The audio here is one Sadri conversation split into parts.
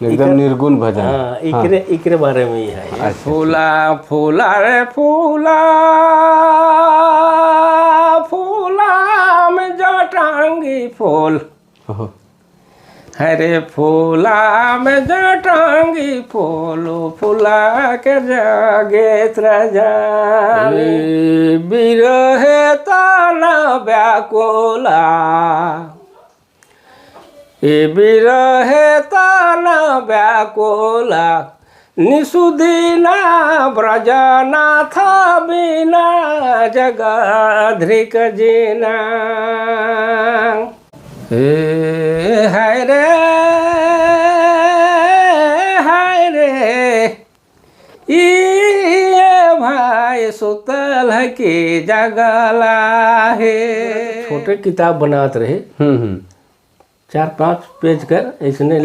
एकदम निर्गुण भजन। हाँ, इकरे इकरे बारे में ही है। फूला फूला रे फूला फूला में जटांगी फूल, ओहो, हरे फूला में जटांगी फूल, फूला के जागे त्रजाली बिरहे ताना व्याकुला, ए बिरहे ताना व्याकुला, निसुदीना ब्रजनाथ बिना जगध्रिक जीना। ए हाय रे हाय रे ये भाई सुतल है कि जगला है। छोटे किताब बनात रहे, 4-5 पेज कर इसने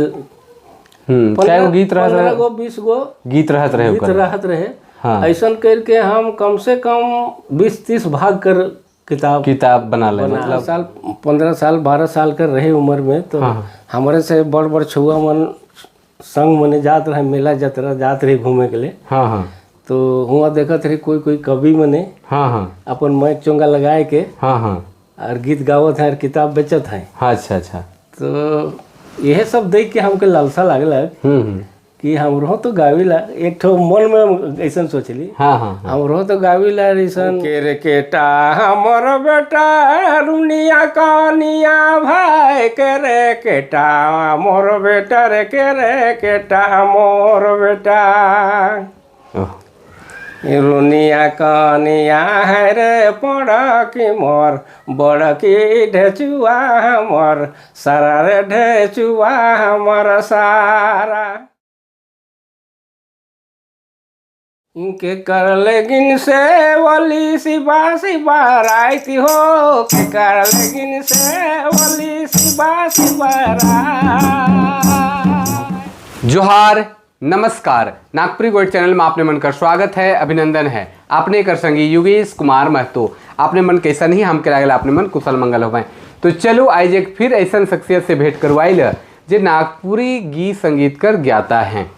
चाहे वो गीत रहत 15 रहे, गो 20 गो गीत रहत रहे गीत ओकर। रहत रहे। हाँ। ऐसा करके हम कम से कम 20-30 भाग कर किताब किताब बना ले, मतलब मतलब साल 15 साल 12 साल कर रहे उम्र में तो हाँ। हमारे से बड़ बड़ छुआ मन संग मने जात रहे, मेला जतरा जात रहे घूमे के लिए। हाँ हाँ तो हुआ देखत रहे कोई कोई कवि मने हाँ हाँ अपन मैक चोंगा लगाए के हाँ हाँ और गीत गावत हैं और किताब बेचत हैं। हाँ, अच्छा अच्छा। तो यह सब देख के हमके लालसा लागल कि हमरो तो गाविला, एक ठो मन में ऐसा सोचली हाँ हाँ हमरो तो गाविला ऐसन के केटा हमर बेटा रुनिया कनिया भाई के रे केटा मोर बेटा रे के रे केटा मोर बेटा, ओह, रुनिया कनिया है रे पड़की मोर बड़की ढेचुआ हमर सारा रे ढेचुआ हमर सारा। के कर लेगिन से वली शिवा शिवा रायती हो, के कर लेगिन से वली शिवा शिवा राय। जोहार नमस्कार, नागपुरी गोल्ड चैनल में आपने मन का स्वागत है, अभिनंदन है। आपने कर संगी योगेश कुमार महतो। आपने मन कैसा नहीं हम के लागल आपने मन कुशल मंगल हो। तो चलो आज एक फिर ऐसा शख्सियत से भेंट करवाई ल जे नागपुरी गीत संगीत कर ज्ञाता हैं।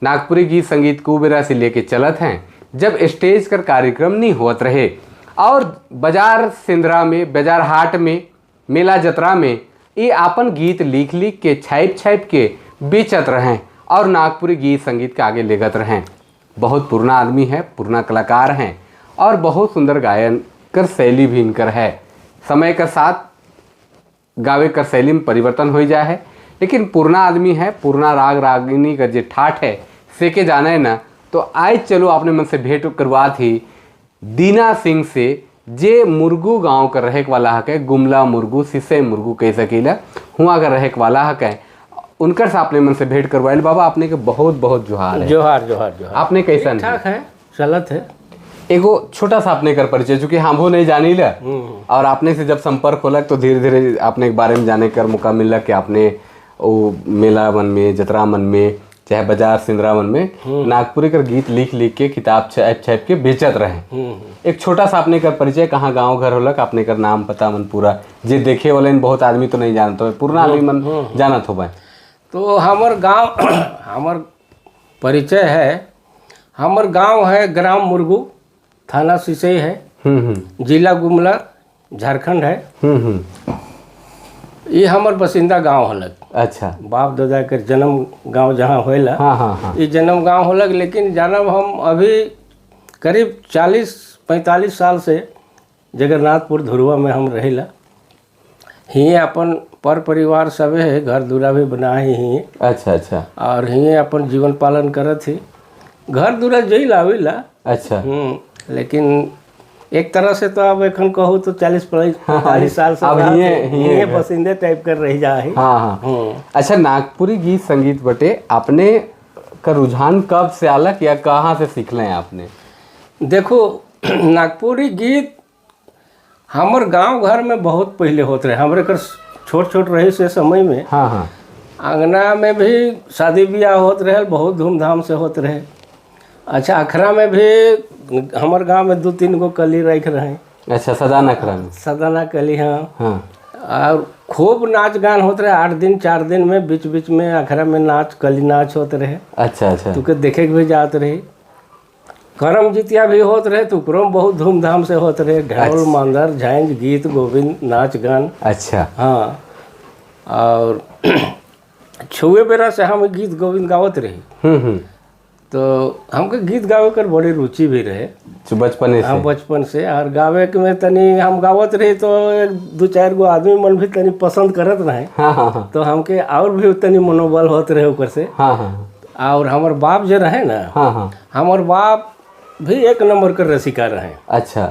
नागपुरी गीत संगीत को बेरा से लेके चलत हैं जब स्टेज कर कार्यक्रम नहीं होत रहे और बाजार सिंदरा में, बाजार हाट में, मेला जतरा में ये आपन गीत लिख लिख के छाप छाप के बेचत रहें और नागपुरी गीत संगीत के आगे लेगत रहें। बहुत पुराना आदमी है, पुराना कलाकार हैं और बहुत सुंदर गायन कर शैली भी इनकर है। समय के साथ गावे कर शैली में परिवर्तन हो जाए है, लेकिन पुराना आदमी है, पुराना राग रागिनी का जो ठाठ है से के जाना है ना। तो आज चलो आपने मन से भेंट करवा थी दीना सिंह से जे मुर्गू गांव का रहे वाला हक है, गुमला मुर्गू सिसे मुर्गू कह सकीला हुआ का रहे वाला हक है। उनकर से आपने मन से भेंट करवाइल। बाबा आपने के बहुत बहुत जोहार है। जोहार जोहार जोहार। आपने कैसा ठीक है, चलत है। एगो छोटा सा आपने कर परिचय, चूँकि हम वो नहीं जानी ला और आपने से जब संपर्क होला तो धीरे धीरे आपने के बारे में जाने कर मौका मिला कि आपने वो मेला मन में, जतरा मन में, चाहे बाजार सिंदरा मन में नागपुरी कर गीत लिख लिख के किताब छाप छाप के बेचत रहे। एक छोटा सा आपने कर परिचय, कहाँ गांव घर होलक, आपने कर नाम पता मन पूरा जे देखे वाले बहुत आदमी तो नहीं जानते हो, पुराना आदमी मन जानत हो भाई। तो हमर गांव हमर परिचय है, हमर गांव है ग्राम मुर्गू, थाना सिसई है, जिला गुमला, झारखंड है। ये हमर बसिंदा गांव हलक। अच्छा। बाप दादा के जन्म गांव जहाँ होएला, हाँ हाँ हाँ, ये जन्म गांव होलक। लेकिन जानब हम अभी करीब 40-45 साल से जगन्नाथपुर धुरवा में हम रहेला। हिये अपन पर परिवार सबे है, घर दूरा भी बनाए ही। अच्छा अच्छा। और हिये अपन जीवन पालन करत ही, घर दूरा जई आवेला। अच्छा। लेकिन एक तरह से तो अब एखन कहू तो 40-45 साल से अब हिये बसिंदे टाइप कर रह जा है। हाँ हाँ। अच्छा, नागपुरी गीत संगीत बटे आपने का रुझान कब से आलक या कहाँ से सीखले हैं आपने? देखो नागपुरी गीत हमर गांव घर में बहुत पहले होते रहे। हमरे कर छोट छोट रहे से समय में। हाँ हाँ। अंगना में भी शादी ब्याह होत रहे, बहुत धूमधाम से होत रहे। अच्छा, अखरा में भी हमार गांव में 2-3 गो कली रख रहे। अच्छा, सदाना अखरा में? सदाना कली, हाँ। हाँ। और खूब नाच गान होत रहे। 8 दिन 4 दिन में बीच बीच में अखरा में नाच कली नाच होत रहे। अच्छा अच्छा। तुके देखे के भी जात रही। करम जितिया भी होत रहे तो ओकरो में बहुत धूमधाम से होत रहे। ढोल मांदर झांझ गीत गोविंद नाच गान। अच्छा। हाँ, और छुए बेरा से हम गीत गोविंद गावत रही। तो हमके गीत गावे कर बड़ी रुचि भी रहे बचपन से। हाँ, बचपन से। और गावे के में तनी हम गावत रही तो एक दो चार गो आदमी मन भी तनी पसंद करत रहे। हाँ हाँ हाँ। तो हमके और भी तनी मनोबल होत रहे ओकर से। हाँ हाँ। और हमार बाप जो रहे ना, हाँ हाँ, हमार बाप भी एक नंबर के रसिका रहे। अच्छा।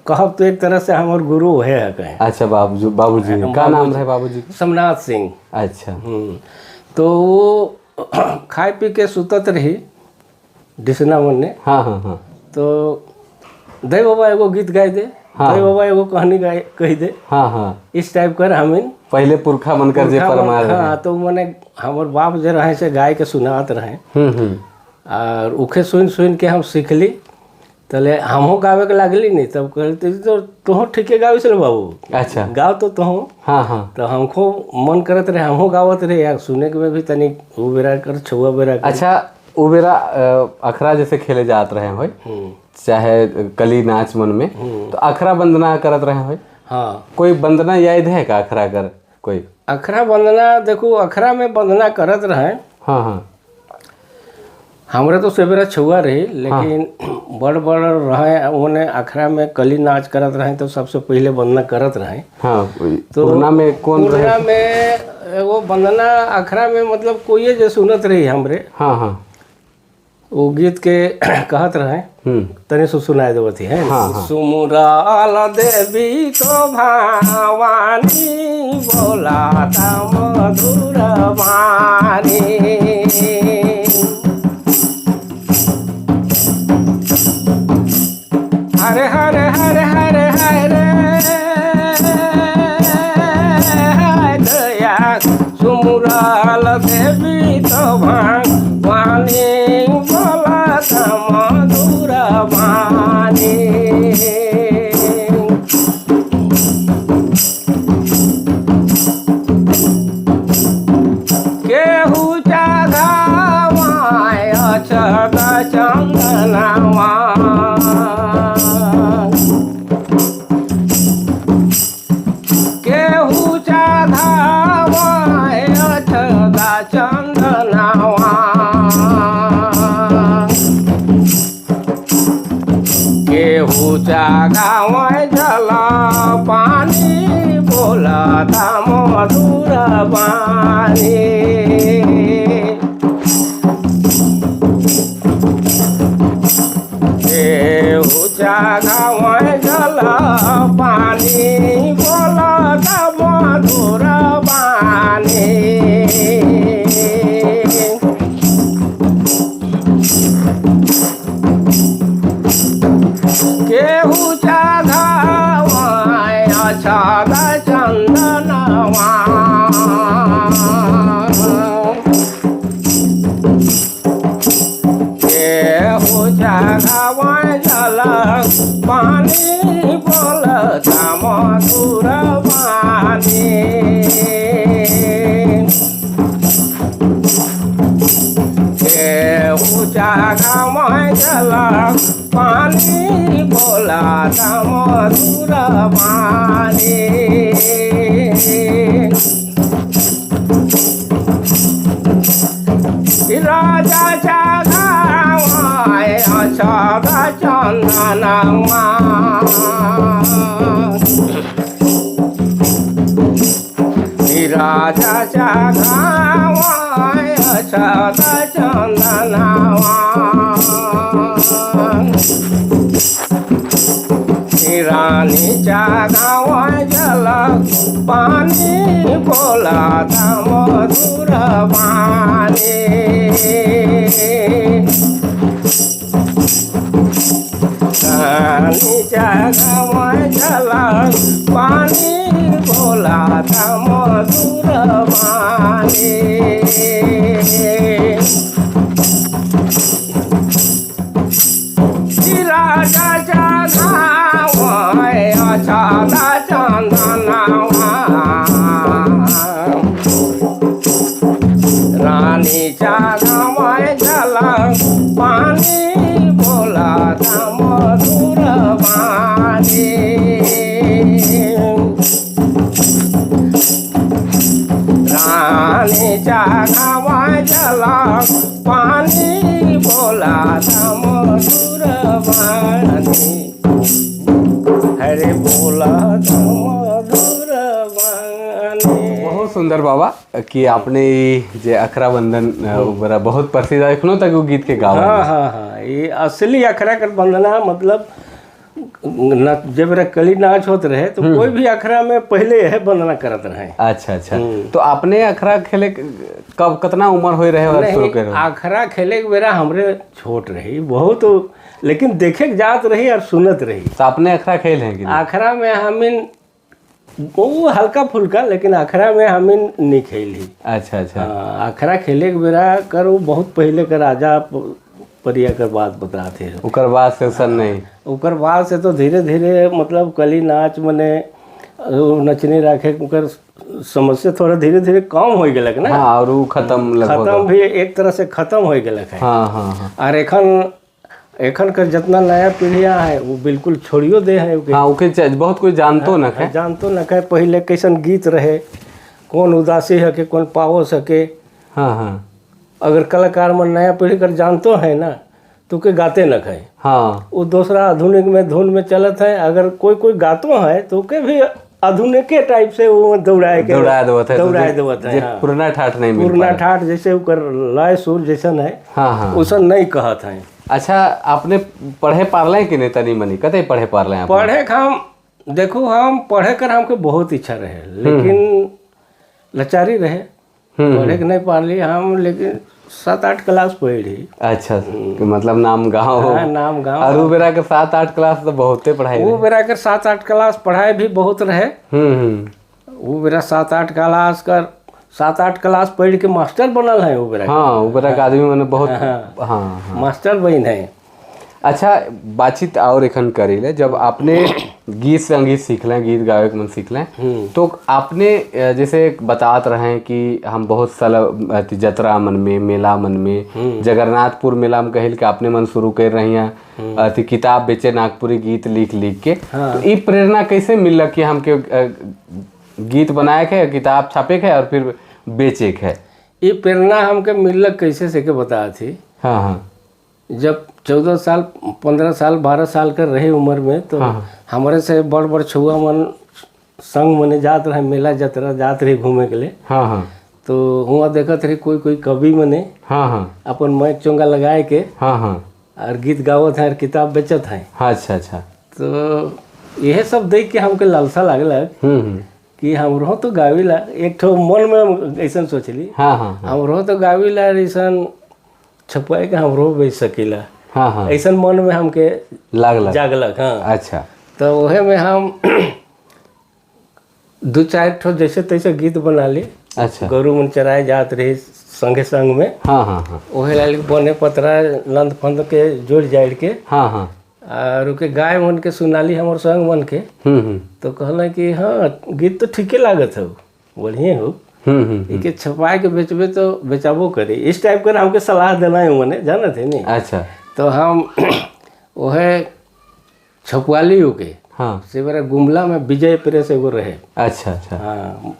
कहब तो एक तरह से हमार गुरु है कहें। अच्छा, बाबूजी का नाम रहे बाबूजी? सोमनाथ सिंह। अच्छा। तो वो खाए पी के सुतत रही डिसना मन ने। हाँ हाँ हाँ। तो दे बाबा एगो गीत गाय दे, हाँ। दे बाबा एगो कहानी गाय कही दे। हाँ हाँ। इस टाइप कर हमें पहले पुरखा मन कर जे परमार। हाँ, तो मने हमार बाप जे रहे से गाय के सुनात रहे। और उखे सुन सुन के हम सीखली। तले हमहू गावे के लागली नहीं, तब कहते तो तुहो ठीके गावे से बाबू। अच्छा, गाओ तो तुहो। हाँ हाँ। तो हमको मन करत रहे, हमहू गावत रहे यार। सुने के में भी तनी वो बेरा कर छुआ बेरा कर। अच्छा, वो बेरा अखरा जैसे खेले जात रहे हो, चाहे कली नाच मन में, तो अखरा वंदना करत रहे हो। हाँ। कोई वंदना याद है का अखरा कर कोई? अखरा वंदना देखो, अखरा में वंदना करत रहे। हाँ हाँ। हमरा तो सवेरा छुआ रही, लेकिन हाँ। बड़ बड़ रहे उन्हें अखरा में कली नाच करत रहे तो सबसे पहले वंदना करत रहे। हाँ। तो पुरना में कौन रहे? पुरना में वो वंदना अखरा में मतलब कोई जो सुनत रही हमरे। हाँ हाँ। वो गीत के कहत रहे, तनी सो सुनाए देवती है। हाँ, हाँ। सुमुराल देवी तो भवानी बोला मधुर वाणी। हरे हरे हरे हरे हरे दया सुमुराल देवी तो भवानी बोला मधुर वाणी। केहू चढ़ावाय अक्षत चंदनवा, केहू चढ़ावाय अक्षत चंदनवा, केहू चढ़ावाय जल पानी बोलता मधुर वाणी। केहू चढ़ावाय जल पानी बोलता मधुर वाणी। केहू चढ़ावाय अक्षत चंदनवा, केहू चढ़ावाय जल पानी बोलता मधुर वाणी। केहू चढ़ावाय जल पानी बोलता मधुर वाणी। राजा चढ़ावाय अक्षत चंदनवा, राजा चढ़ावाय अक्षत चंदनवा, रानी चढ़ावाय जल पानी बोलता मधुर वाणी। रानी चढ़ावाय जल पानी बोलता मधुर वाणी। राजा चढ़ावाय अक्षत चंदनवा, पानी बोला मधुर वाणी। राणीच्या घामाजला पाणी बोला मधुर वाणी। हरे बोला मधुर वाणी। बहुत सुंदर बाबा कि आपने ई जे अखरा वंदन बड़ा बहुत प्रसिद्ध है, एखनो तक वो गीत के गावा। हाँ हाँ हाँ, ये असली अखरा कर वंदना मतलब न जब कली नाच होत रहे तो कोई भी अखरा में पहले यह वंदना करत रहे। अच्छा अच्छा, तो आपने अखरा खेले कब कितना उम्र हो रहे और शुरू करे? अखरा खेले के बेरा हमरे छोट रही बहुत, लेकिन देखे के जात रही और सुनत रही। तो आपने अखरा खेल है कि नहीं? अखरा में हमिन वो हल्का फुल्का, लेकिन अखरा में हमिन नहीं खेली। अच्छा अच्छा। हाँ, अखरा खेले के बेरा कर वो बहुत पहले कर राजा परिया कर बात बताते हैं। ओकर बाद से सन नहीं? ओकर बाद से तो धीरे धीरे मतलब कली नाच मने नचने राखे ओकर समस्या थोड़ा धीरे धीरे कम हो गलक ना। हाँ, और वो खत्म लगभग खत्म भी एक तरह से खत्म हो गलक है। हाँ हाँ हाँ। और एखन एखन कर जितना नया पीढ़िया है वो बिल्कुल छोड़ियो दे है ओके। हाँ, ओके बहुत कोई जानतो न है। जानतो न है पहले कैसन गीत रहे, कौन उदासी है के कौन पावो सके। हाँ हाँ। अगर कलाकार मन नया पीढ़ी कर जानतो है ना तो के गाते न है। हाँ, वो दूसरा आधुनिक में धुन में चलत है। अगर कोई कोई गातो है तो के भी आधुनिक के टाइप से वो दौड़ाए के दौड़ा देवत है, दौड़ाए देवत है। हाँ। पुराना ठाठ नहीं मिल पुराना ठाठ जैसे ओकर लय सुर जैसन है। हाँ हाँ, उसन नहीं कहत है। अच्छा, आपने पढ़े पारले कि नहीं तनी मनी? कते पढ़े पारले आप? पढ़े हम देखो, हम पढ़े कर हमके बहुत इच्छा रहे, लेकिन लाचारी रहे, पढ़े के नहीं पारली हम, लेकिन 7-8 क्लास पढ़ी। अच्छा, मतलब नाम गाँव। हाँ, नाम गाँव। और वो बेरा के 7-8 क्लास तो बहुते पढ़ाई। वो बेरा के 7-8 क्लास पढ़ाई भी बहुत रहे। वो बेरा 7-8 क्लास कर 7-8 क्लास पढ़ के मास्टर बनल है वो बेरा। हाँ, वो बेरा के आदमी मैंने बहुत। हाँ, हाँ। मास्टर बन है। अच्छा, बातचीत और एखन करी ले, जब आपने गीत संगीत सीख लें, गीत गावे के मन सीख लें, तो आपने जैसे बतात रहे कि हम बहुत साल जतरा मन में, मेला मन में, जगन्नाथपुर मेला में कहिल के आपने मन शुरू कर रही हैं अति किताब बेचे नागपुरी गीत लिख लिख के। हाँ। तो ये प्रेरणा कैसे मिल कि हमके गीत बनाए के, किताब छापे के और फिर बेचे के? ये प्रेरणा हमके मिलल कैसे से के बता थी। हाँ हाँ। जब 14 साल 15 साल 12 साल कर रहे उम्र में तो हाँ। हमारे से बड़ बड़ छुआ मन संग मने जात रहे मेला जतरा जात रहे घूमे के लिए। हाँ हाँ। तो हुआ देखत रहे कोई कोई कवि मने हाँ हाँ अपन मैक चोंगा लगाए के हाँ हाँ और गीत गावत है और किताब बेचत है। हाँ, अच्छा अच्छा। तो यह सब देख के हमके लालसा लागल कि हमरो तो गाविला, एक ठो मन में ऐसा सोचली। हाँ हाँ। हमरो तो गाविला ऐसा छपाए के हमरो बेच सकीला। हाँ हाँ। ऐसा मन में हमके लागल जागलक। हाँ। अच्छा। तो वह में हम 2-4 ठो जैसे तैसे गीत बना ली। अच्छा। गरु मन चराए जात रही संगे संग में। हाँ हाँ हाँ। ओहे लाल बने पतरा लंद फंद के जोड़ जाड़ के। हाँ हाँ। और ओके गाय मन के सुनाली हमर संग मन के। तो कहल कि हाँ गीत तो ठीके लागत हो, बढ़िया हो, इके छपाए के बेचबे तो बेचाबो करे, इस टाइप के हमके सलाह देना है मने जानत है नहीं। अच्छा। तो हम वह छपवाली ओके। हाँ। से बेरा गुमला में विजय प्रेस एगो रहे। अच्छा अच्छा। हाँ,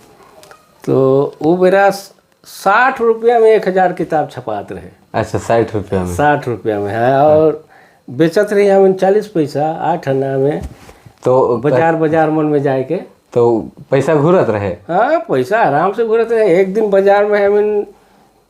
तो वो बेरा 60 रुपया में 1000 किताब छपात रहे। अच्छा, 60 रुपया में? 60 रुपया में है, और बेचत रही हम 40 पैसा 8 आना में। तो बाजार बाजार मन में जाए के तो पैसा घूरत रहे? हाँ, पैसा आराम से घूरत रहे। एक दिन बाजार में हम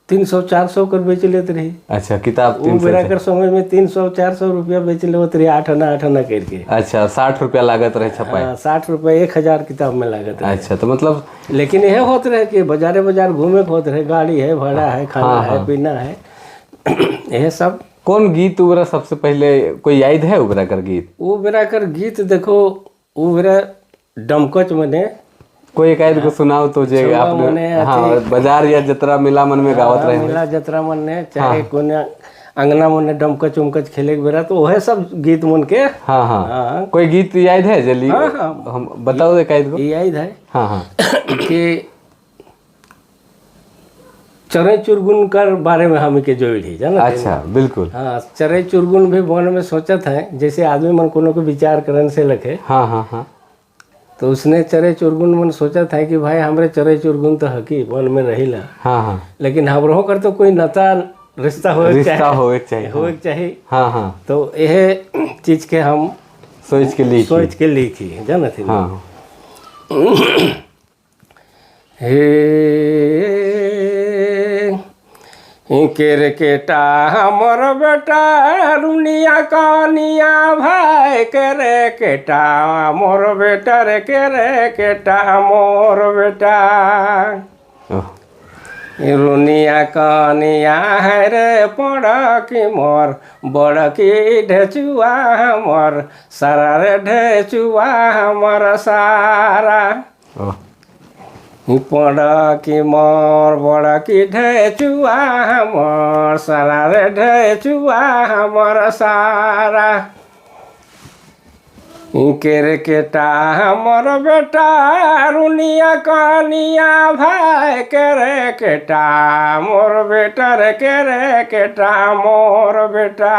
300-400 कर बेच लेते रही। अच्छा, किताब वो बेरा कर समय में 300-400 रुपया बेच लेते रही, 8 आना 8 आना करके। अच्छा, 60 रुपया लागत रहे छपाई? हाँ, 60 रुपया 1000 किताब में लागत रहे। अच्छा, तो मतलब लेकिन यह होते रहे कि बाजारे बाजार घूमे के होते रहे, गाड़ी है, भाड़ा है, खाना हाँ, है, पीना है, यह सब। कौन गीत उबरा सबसे पहले कोई याद है उबरा कर गीत? वो बेरा कर गीत देखो, वो बेरा डमकच मने कोई एक आध को सुनाओ तो जे आपने। हाँ, बाजार या जतरा मेला मन में गावत रहे। मेला जतरा मन ने चाहे कोने अंगना मन ने डमकच उमकच खेले के बेरा तो वह सब गीत मन के। हाँ हाँ हाँ। कोई गीत याद है जल्दी? हाँ हाँ। हम बताओ एक आध को। याद है। हाँ हाँ। कि चरई चुरगुन कर बारे में हम के जोड़ी है जाना। अच्छा, बिल्कुल। हाँ, चरई चुरगुन भी वन में सोचत है, जैसे आदमी मन कोनो के विचार करन से लखे। हाँ हाँ हाँ तो उसने चरई चुरगुन मन सोचत है कि भाई हमरे चरई चुरगुन तो हकी वन में रहिला, हाँ हाँ लेकिन हमरो कर तो कोई नता रिश्ता होए के रिश्ता चाही, होवे के चाहिए। होए के चाहिए। हाँ हाँ तो यह चीज के हम सोच के लिखी। सोच के लिखी, जानत ही। हाँ। हे केरकेटा हमर बेटा रुनिया कनिया भाई, केरकेटा मोर बेटा रे, केरकेटा मोर बेटा। ओह, रुनिया कनिया है रे पड़की मोर बड़की ढेचुआ हमर सारा रे, ढेचुआ हमर सारा। ओह, पड़की मोर बड़की ढेचुआ हमर सारा रे, ढेचुआ हमर सारा। केरकेटा हमर बेटा रुनिया कनिया भाई, केरकेटा मोर बेटा रे, केरकेटा मोर बेटा।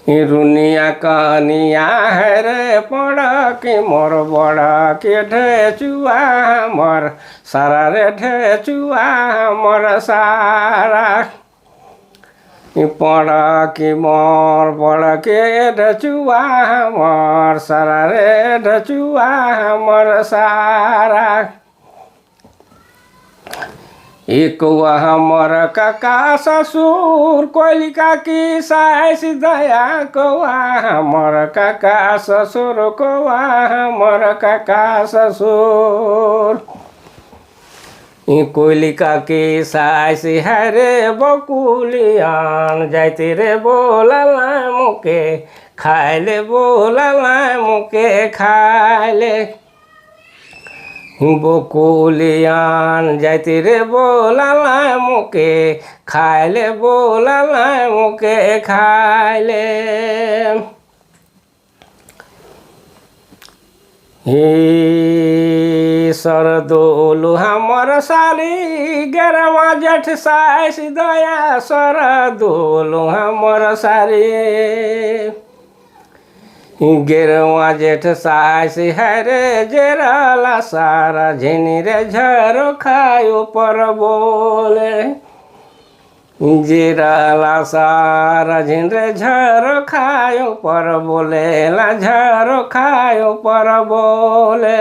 रुनिया कनिया है रे पड़की मोर बड़की ढेचुआ हमर सारा रे, ढेचुआ हमर सारा। पड़की मोर बड़के ढेचुआ हमर सारा रे, ढेचुआ हमर सारा। एक हमर काका ससुर कोइली काकी सास दया, कौआ हमर काका ससुर, कौआ हमर काका ससुर। कोइली काकी सास है रे बकुलियान जाते रे बोला मुके खाइले, बोला मुके खाइले। बकुलियान जाते रे बोला मुके खाइले, बोला मुके खाइले। हे सरदोलु हमर साली गेरवा जेठ सास दया, सरदोलु हमर साली गेरवा जेठ सास है रे जेरला सारा झिनी रे झरो खायो पर बोले। जेरला सारा झिन रे झरो खायो पर बोले, ला झरो खायो पर बोले।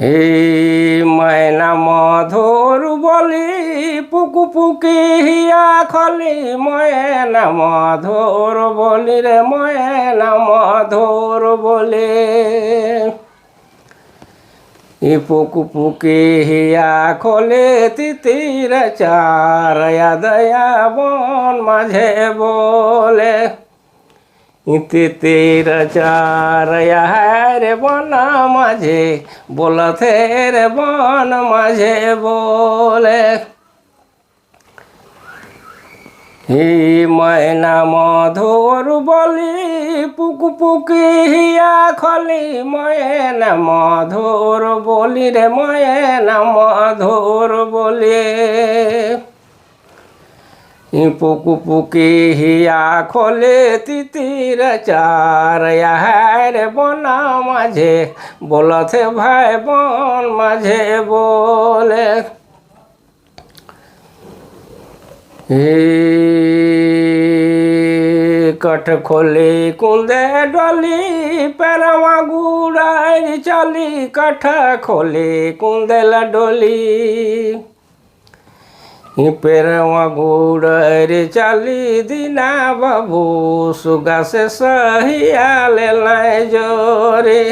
हे मैना मधुर बोली पुकु पुकी हिया खली, मैना मधुर बोली रे मैना मधुर बोली। पुकु पुकी हिया खोले तितिर चार या दया बन माझे बोले। तितिर चार या रे बन माझे बोलथे रे बन माझे बोले। हे मैना मधुर बोली पुकु पुकी हिया खली, मैना मधुर बोली रे मैना मधुर बोली। पुकु पुकी हिया खोले तितिर चार या रे बन माझे बोलथे भाई बन माझे बोले। हे कठ खोली कुंदे डोली पेरवा गुड़ाई चली, कठ खोली कुंदे डोली पेरवा गुड़ाई चली। दीना बाबू सुगा से सहिया ले जोरे,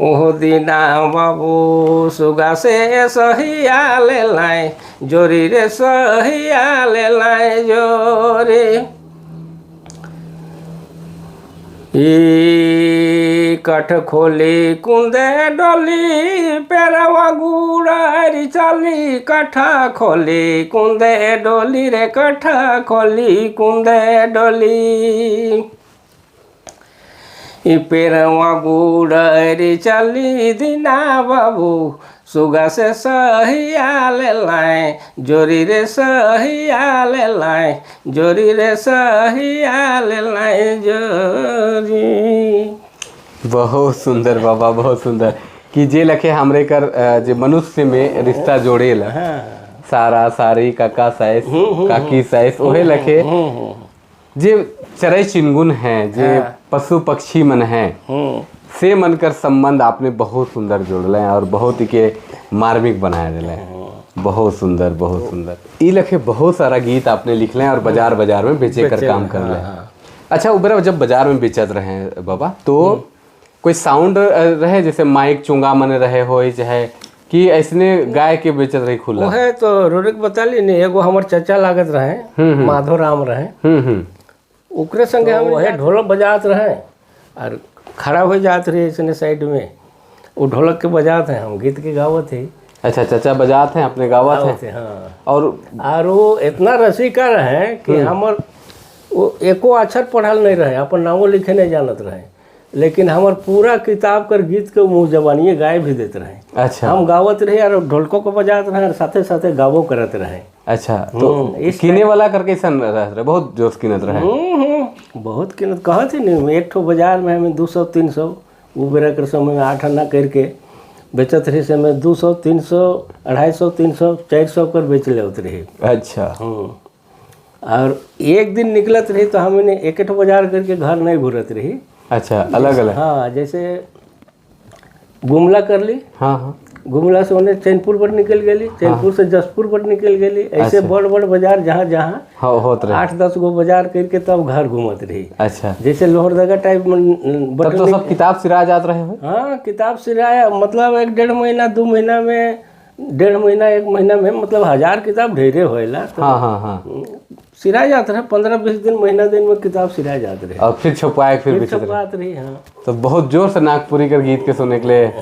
ओह दीना बाबू सुगा से सहिया ले लाए जोरी रे सहिया ले लाए जोरे। कठ खोली कुंदे डोली पेरवा गुड़ारी चली, कठ खोली कुंदे डोली रे कठ खोली कुंदे डोली। ई पेरवा गुड़री चली दिना बाबू सुगा से सहिया ले लाए जोरी रे सहिया ले लाए जोरी रे सहिया ले लाए जोरी। बहुत सुंदर बाबा, बहुत सुंदर कि जे लखे हमरे कर जे मनुष्य में रिश्ता जोड़ेला सारा सारी काका साइस काकी साइस ओहे लखे जे चरई चिनगुन है, जे पशु पक्षी मन है, से मन कर संबंध आपने बहुत सुंदर जोड़ले हैं और बहुत ही के मार्मिक बनाए दिले हैं। बहुत सुंदर, बहुत सुंदर। ई लखे बहुत सारा गीत आपने लिखले हैं और बाजार बाजार में बेचे कर काम कर ले। अच्छा, उबरा जब बाजार में बेचत रहे हैं बाबा तो कोई साउंड रहे, जैसे माइक चुंगा मन रहे हो चाहे कि ऐसने गाय के बेचत रही खुला? ओहे तो रोरिक बताली ने, एगो हमर चचा लागत रहे, माधो राम रहे, ओकरे संगे हम वहे ढोलक बजात रहे और खड़ा हो जात रहे इसने साइड में, वो ढोलक के बजात हैं, हम गीत के गावत है। अच्छा, चाचा बजात हैं, अपने गावत हैं। गावत हैं, हाँ। और वो इतना रसिका रहे कि हमर वो एको अक्षर पढ़ल नहीं रहे, अपन नामो लिखे नहीं जानत रहे, लेकिन हमर पूरा किताब कर गीत के मुँह जबानिए गाय भी देते रहे। हम गावत रहे और ढोलको को बजात रहे और साथे साथे गावो करत रहे। अच्छा, तो किने वाला करके ऐसा रहे, बहुत जोश किनत रहे। बहुत किनत कहत ही नहीं। एक ठो बाजार में हमें 200-300 वो बेरा कर समय में 8 आना करके बेचत रही, से में 200 300 250 300 400 कर बेच लेवत रही। और एक दिन निकलत रही तो हमने एक ठो बाजार करके घर नहीं घूरत रही। अच्छा, अलग अलग। हाँ, जैसे गुमला कर ली, हाँ हाँ गुमला से उन्हें चैनपुर पर निकल गेली, चैनपुर से जसपुर पर निकल गेली, ऐसे बड़ बड़ बाजार जहाँ जहाँ हाँ होत रहे 8-10 गो बाजार करके तब घर घूमत रही। जैसे लोहरदगा टाइप में। तब तो सब किताब सिरा जात रहे हो। हाँ, किताब सिराया मतलब 1-1.5 महीना 2 महीना में, 1.5 महीना 1 महीना में मतलब 1000 किताब ढेरे होएला तो हाँ हाँ हाँ सिरा जात रहे, 15-20 दिन महीना दिन में किताब सिरा जात रहे और फिर छपवाए फिर फिर बेचत रहे। छपवात रही। हाँ। तो बहुत जोर से नागपुरी कर गीत के सुने के लिए।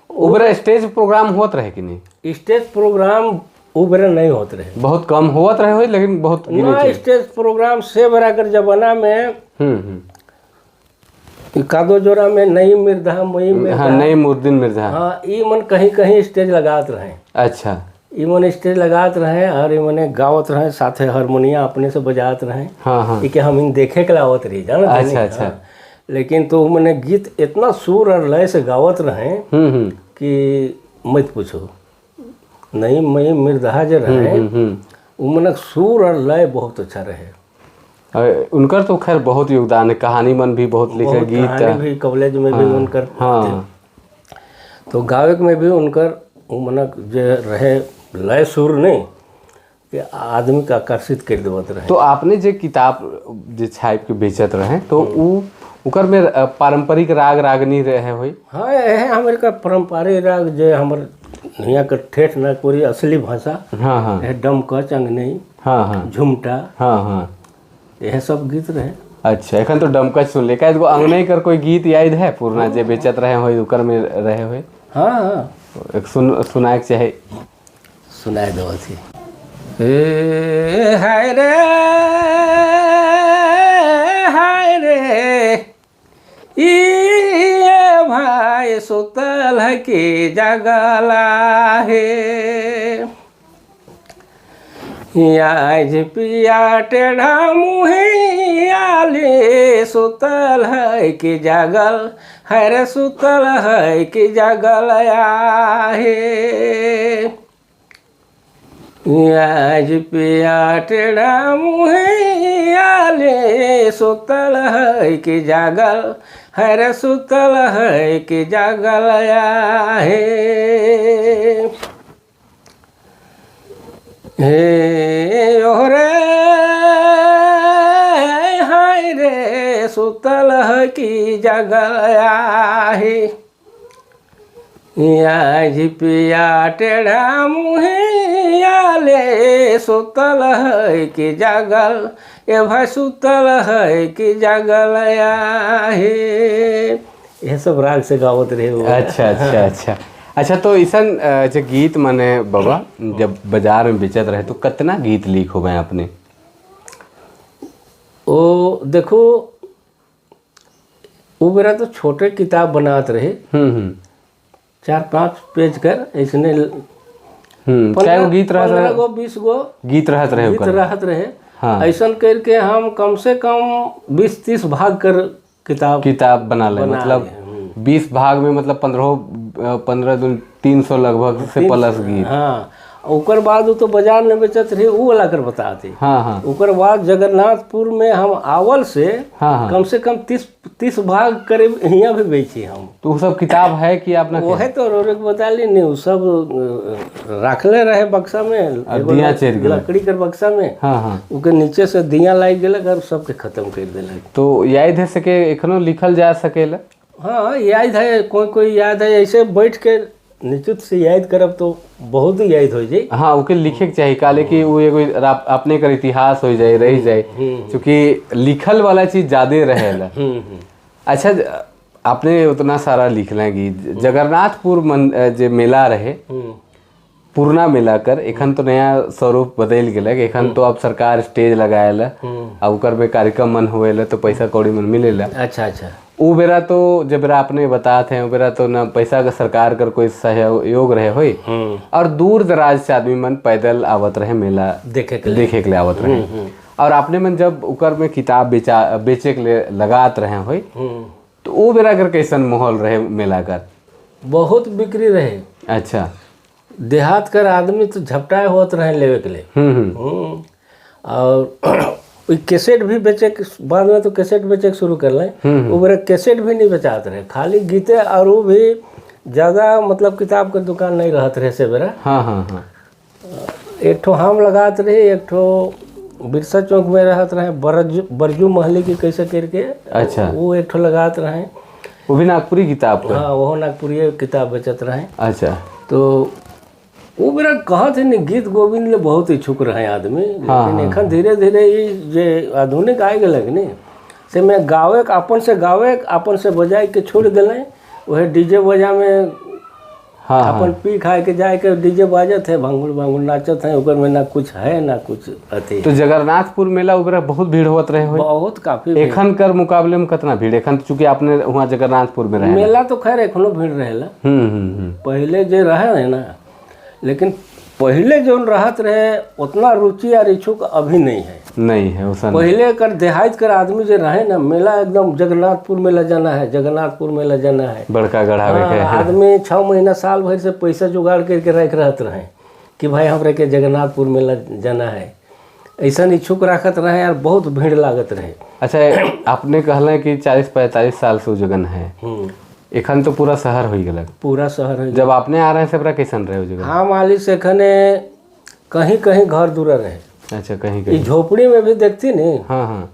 उबरा स्टेज प्रोग्राम होत रहे कि नहीं? स्टेज प्रोग्राम उबरा नहीं होत रहे, बहुत कम होत रहे हो, लेकिन बहुत गिने। ना, स्टेज प्रोग्राम से बराकर जमाना में कादो जोरा में नई मिर्धा मई में। हाँ, नई मुर्दिन मिर्जा। हाँ, ई मन कहीं कहीं स्टेज लगात रहे। ई मन स्टेज लगात रहे और ई मने गावत रहे, साथे हारमोनिया अपने से बजात रहे। हाँ हाँ ई के हम इन देखे के लावत रही जानत हनी? अच्छा। हाँ। लेकिन तो मने गीत इतना सुर और लय से गावत रहे कि मत पूछो। नई मई मिर्धा जो रहे वो मने सुर और लय बहुत अच्छा रहे। और उनकर तो खैर बहुत योगदान है, कहानी मन भी बहुत लिखे बहुत गीत कहानी भी कॉलेज में भी उनकर तो गावे में भी उनकर वो मनक जे रहे लय सुर नहीं कि आदमी के आकर्षित कर देवत रहे। तो आपने जे किताब जे छाप के बेचत रहे तो उ उकर में पारंपरिक राग रागनी रहे होई? हाँ, यह हमारे का पारंपरिक राग जे हमर यहाँ के ठेठ नागपुरी असली भाषा हाँ हाँ यह डमकच अंगनई हाँ हाँ झुमटा हाँ हाँ यह सब गीत रहे। अच्छा, एखन तो डमकच सुन ले, का एगो अंगनई कर कोई गीत याद है पुरना जे बेचत रहे होई उकर में रहे होई? हाँ हाँ एक सुनाए के चाहे। सुनाए दो थी। ए हाय रे हाय रे ई भाई सुतल है कि जगला हे, आज पिया टेढ़ा मुहे आले सुतल है कि जागल है रे, सुतल है कि जागल आहे। आज पिया टेढ़ा मुहे आले सुतल है कि जागल है रे, सुतल है कि जागल आहे। हे ओरे हाय रे सुतल है कि जागल आहे, आज पिया टेढ़ा मुहे आले सुतल है कि जागल ए भाई सुतल है कि जागल आहे। यह सब राग से गावत रहे वो। अच्छा अच्छा अच्छा अच्छा, तो ऐसा जो गीत माने बाबा जब बाजार में बेचत रहे तो कितना गीत लीक हो गए अपने? ओ देखो, वो बेरा तो छोटे किताब बनात रहे, 4-5 पेज कर ऐसने चाहे वो गीत रहत 15 रहे, गो 20 गो गीत रहत रहे गीत ओकर। रहत रहे। हाँ। ऐसन करके हम कम से कम 20-30 भाग कर किताब किताब बना ले, बना मतलब ले। 20 भाग में, मतलब 15 15 300 लगभग से प्लस गीत। हाँ, ओकर बाद वो तो बाजार में बेचत रहे, वो वाला कर बताते। हाँ हाँ ओकर बाद जगन्नाथपुर में हम आवल से हाँ हाँ कम से कम 30 भाग करीब हियाँ भी बेची हम। तो वो सब किताब है कि आपने? वो है तो रोरे के बता ली नहीं, वो सब रखले रहे बक्सा में, एगो दिया चढ़ गेलक। लकड़ी के बक्सा में। हाँ हाँ ओके नीचे से दिया लाग गेलक और सबके खत्म कर देलक। तो याद है सके, एखनो लिखल जा सकेला? हाँ, याद है, कोई कोई याद है। ऐसे बैठ के निश्चित से याद करब तो बहुत ही याद हो जाई। हाँ, ओके लिखे के चाही, काले कि वो एगो अपने कर इतिहास हो जाए, रह जाए, क्योंकि लिखल वाला चीज ज्यादा रहेला। अच्छा, आपने उतना सारा लिखल गीत, जगन्नाथपुर मन जे मेला रहे, पुरना मेला कर, एखन तो नया स्वरूप बदल गेलक। एखन तो अब सरकार स्टेज लगाएला आ ओकर में कार्यक्रम मन होएला तो पैसा कौड़ी मन मिलेला। अच्छा अच्छा उ बेरा तो जब बेरा आपने बतात हैं, उ बेरा तो न पैसा का सरकार कर कोई सहयोग रहे होई और दूर दराज से आदमी मन पैदल आवत रहे मेला देखे के लिए। देखे के लिए आवत रहे। और आपने मन जब उकर में किताब बेचे के लिए लगात रहे होई, तो वो बेरा कर कैसन माहौल रहे मेला कर? बहुत बिक्री रहे। अच्छा। देहात कर आदमी तो झपटाए होत रहे लेवे के लिए। और ई कैसेट भी बेचे के बाद में तो कैसेट बेचे के शुरू कर लें। वो बेरा कैसेट भी नहीं बेचात रहे, खाली गीते, और वो भी ज़्यादा मतलब किताब के दुकान नहीं रहत रहे से बेरा। हाँ हाँ हाँ एक ठो हम लगात रहे, एक ठो बिरसा चौक में रहत रहे, बरजू महली की कैसे करके। अच्छा। वो एक ठो लगात रहे। वो भी नागपुरी किताब का? हाँ, वो नागपुरी किताब बेचत रहे। अच्छा। तो वो मेरा कहत है नहीं, गीत गोविंद ले बहुत इच्छुक रहे आदमी, लेकिन एखन धीरे धीरे ई जे आधुनिक आइ गेलक ने, से में गावे के, अपन से गावे के, अपन से बजाय के छोड़ देले। वह डीजे बजा में हाँ हाँ अपन पी खाए के जाए के डीजे बाजत है, भांगुर भांगुर नाचत है, ओकर में ना कुछ है ना कुछ अथी। तो जगन्नाथपुर मेला उबरा बहुत भीड़ होत रहे होई? बहुत काफी। एखन कर मुकाबले में कितना भीड़ एखन, चूंकि आपने वहाँ जगन्नाथपुर में रहे? मेला तो खैर एखनो भीड़ रहेला। हम्म हम्म हम्म पहले जे रहे है ना, लेकिन पहले जो रहत रहे उतना रुचि और इच्छुक अभी नहीं है। नहीं है वैसा नहीं। पहले कर देहात कर आदमी जो रहे ना, मेला एकदम जगन्नाथपुर मेला जाना है, जगन्नाथपुर मेला जाना है, बड़का गढ़ावे के। हाँ, आदमी 6 महीना साल भर से पैसा जुगाड़ करके रख रहत रहे कि भाई हमरे के जगन्नाथपुर मेला जाना है, ऐसा इच्छुक रखत रहे और बहुत भीड़ लागत रहे। अच्छा, आपने कहले कि 40-45 साल से उ जगन है, एखन तो पूरा शहर हो गेलक। पूरा शहर है। जब आपने आ रहे हैं से कैसन रहे उ जगह? हाँ मालिक से एखने कहीं कहीं घर दूरा रहे। अच्छा, कहीं ई कहीं। झोपड़ी में भी देखती नहीं। हाँ हाँ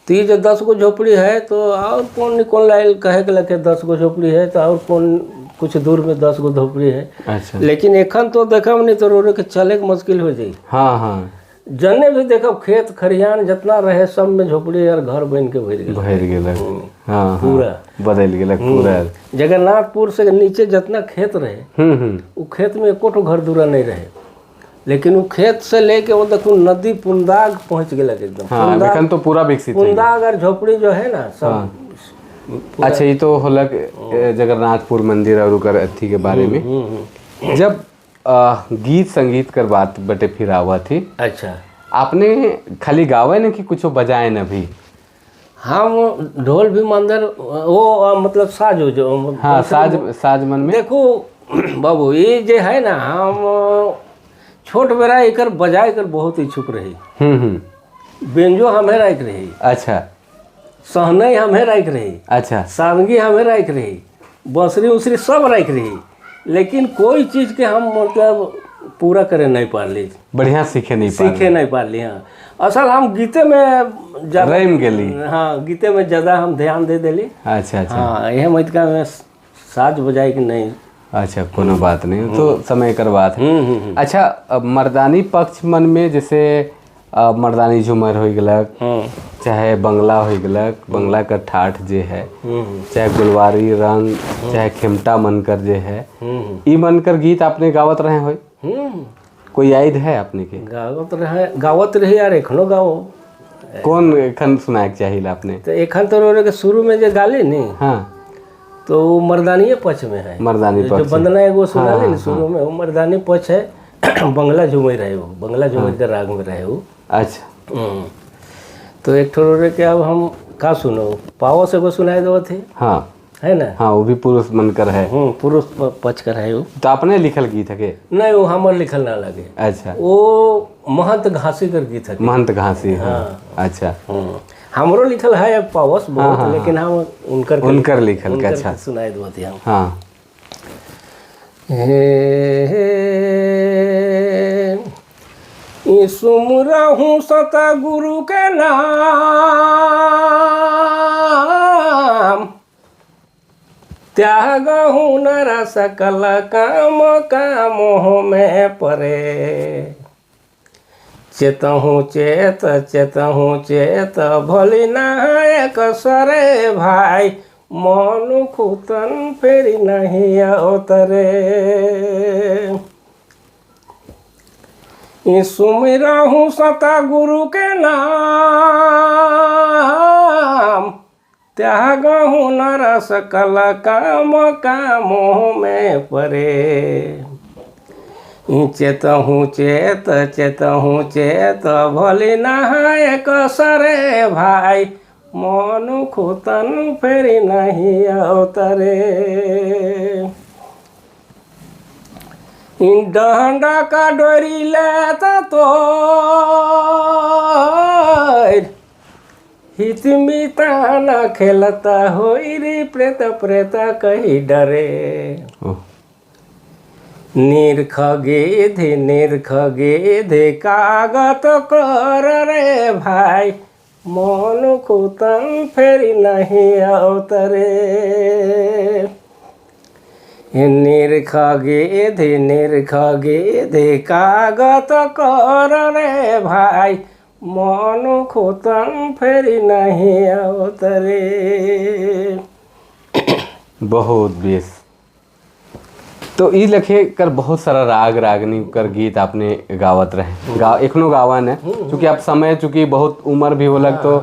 तो ये जो 10 गो झोपड़ी है तो और कौन कौन लाइल कहे के लगे 10 गो झोपड़ी है तो और कौन कुछ दूर में 10 गो झोपड़ी है। अच्छा। लेकिन एखन तो देखब नहीं तो रोड के चले के मुश्किल हो जाई। हाँ हाँ जने भी देखब खेत खरिहान जितना रहे सब में झोपड़ी और घर बन के भर गेल। भर गेलक। हाँ हाँ पूरा बदल गेलक पूरा। जगन्नाथपुर से नीचे जितना खेत रहे वो खेत में एको ठो घर दूरा नहीं रहे, लेकिन वो खेत से लेके वो देखो नदी पुंदाग पहुंच गेलक एकदम। हाँ, एखन तो पूरा विकसित है। पुंदाग और झोपड़ी जो है ना सब। अच्छा, ये तो होलक जगन्नाथपुर मंदिर और ओकर अथी के बारे में। जब गीत संगीत कर बात बटे फिर आवा थी। अच्छा। आपने खाली गावे न कि कुछ बजाए न भी? हम ढोल भी मंदिर वो मतलब साज हो जो। हाँ, साज साज मन में। देखो बाबू, ये जे है ना, हम छोट बेरा एकर बजाए कर बहुत इच्छुक रही। बेंजो हमें राख रही। अच्छा। सहनई हमें राख रही। अच्छा। सारंगी हमें राख रही, बंसरी उसरी सब राख रही, लेकिन कोई चीज़ के हम मतलब पूरा करे नहीं पारली। बढ़िया सीखे नहीं पारली। सीखे नहीं पारली। हाँ, असल हम गीते में ज्यादा रम गेली। हाँ, गीते में ज़्यादा हम ध्यान दे देली। अच्छा अच्छा। हाँ, यह मैतका में साज बजाए कि नहीं। अच्छा, कोनो बात नहीं, तो समय कर बात है। अच्छा, अब मर्दानी पक्ष मन में जैसे मर्दानी झूमर हो गेलक, चाहे बंगला हो गेलक, बंगला का ठाठ जे है, चाहे गुलवारी रंग, चाहे खेमटा मन कर जे है, ई मन कर गीत आपने गावत रहे हो? कोई याद है आपने के? गावत रहे यार, एखनो गाओ, कौन एखन सुनाए के चाहिए आपने? तो एखन तो रोने के शुरू में जो गाली नहीं, हाँ, तो वो मर्दानी पक्ष में है। मर्दानी जो पक्ष। बंदना एगो सुना ली शुरू में, वो मर्दानी पक्ष है। बंगला झूमे रहे, वो बंगला झूमे के राग में रहे वो। तो एक ठो रे के अब हम का सुनो, पावस एगो सुनाए दो थे। हाँ। है ना? हाँ, वो भी पुरुष मनकर है। पुरुष पक्ष कर है वो। तो आपने लिखल गीत है के? नहीं, वो हमर लिखल ना लगे। वो महंत घासी कर गीत है। महंत घासी, हाँ। अच्छा। हमरो लिखल है पावस बहुत, लेकिन हम उनकर उनकर लिखल के। उनकर सुनाए दो थे हम। हे हे सुमरहूँ सत गुरु के नाम, त्यागहूँ नर सकल काम का मोह में परे। चेतहूँ चेत चेतहूँ चेत भोली नायक सरे भाई, मनुख तन फेरी नहीं अवतरे। सुमिरहूँ सता गुरु के नाम, त्यागहूँ नर सकल काम का मोह में परे। चेतहूँ चेत चेतहूँ चेत भोली नायक सरे भाई, मनुख तन फेरी नहीं अवतरे। डंडा का डोरी लेता तो हितमिता न खेलता होई रे, प्रेत प्रेत कही डरे। निरख गिधि कागत कर रे भाई, मनुख तन फेरी नहीं अवतरे। निरख गिधि कागत कर रे भाई, मनुख तन फेरी नहीं अवतरे। बहुत बेस। तो ई लखे कर बहुत सारा राग रागनी कर गीत आपने गावत रहे, एखनो गावन है, चूँकि आप समय चूँकि बहुत उम्र भी होलक तो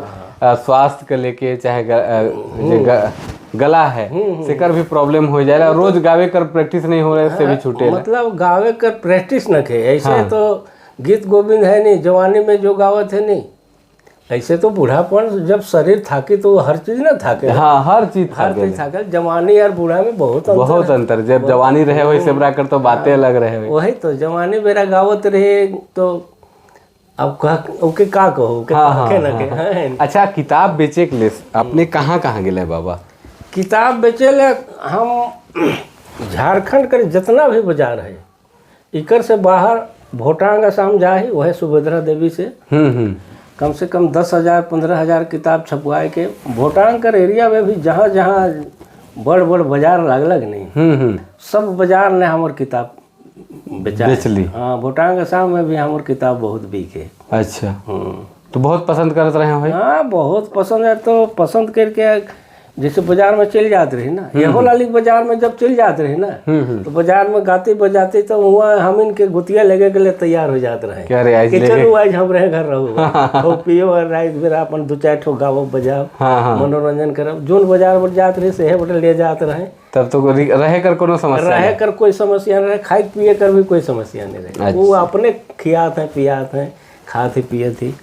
स्वास्थ्य के लेके चाहे जे गला है सेकर भी प्रॉब्लम हो जाए, रोज गावे कर प्रैक्टिस नहीं हो रहा है से भी छूटे। मतलब गावे कर प्रैक्टिस न के ऐसे तो गीत गोविंद है नहीं, जवानी में जो गावत है नहीं, ऐसे तो बूढ़ापन जब शरीर थाके तो हर चीज ना थाके। हाँ, हर चीज हर चीज थाके। जवानी और बूढ़ा में बहुत अंतर, बहुत अंतर। जब जवानी रहे वैसे बरा कर तो बातें अलग रहे। वही तो जवानी मेरा गावत रहे तो अब ओके का कहो। हाँ। अच्छा, किताब बेचे के लिए आपने कहाँ कहाँ गेले बाबा? किताब बेचे ले हम झारखंड के जितना भी बाजार है, इकर से बाहर भोटांग असम जाए, वह सुभद्रा देवी से कम से कम 10,000 15,000 किताब छपवाए के भोटांग कर एरिया में भी जहाँ जहाँ बड़ बड़ बाजार लागलक नहीं, सब बाजार ने हमार किताब बेचा बेचली। हाँ, भोटांग असम में भी हमार किताब बहुत बिके। अच्छा, तो बहुत पसंद करते रहे भाई? हाँ, बहुत पसंद है। तो पसंद करके जैसे बाजार में चल जाते रहे ना, यहो लाली बाजार में जब चल जाते रहे ना, तो बाजार में गाते बजाते तो वहाँ हम इनके गुतिया लेके के लिए तैयार हो जाते रहे क्या रे, कि चलो आज हम रहे घर रहो हो पियो और रात बेरा अपन 2-4 ठो गाओ बजाओ, मनोरंजन करब। जोन बाजार में जाते रहे सेहे बटे ले जाते रहे। तब तो रहे कर कोनो समस्या रहे कर कोई समस्या नहीं रहे, खाए पिए कर भी कोई समस्या नहीं रहे। वो अपने खियात हैं पियात हैं, खाते पिए थी।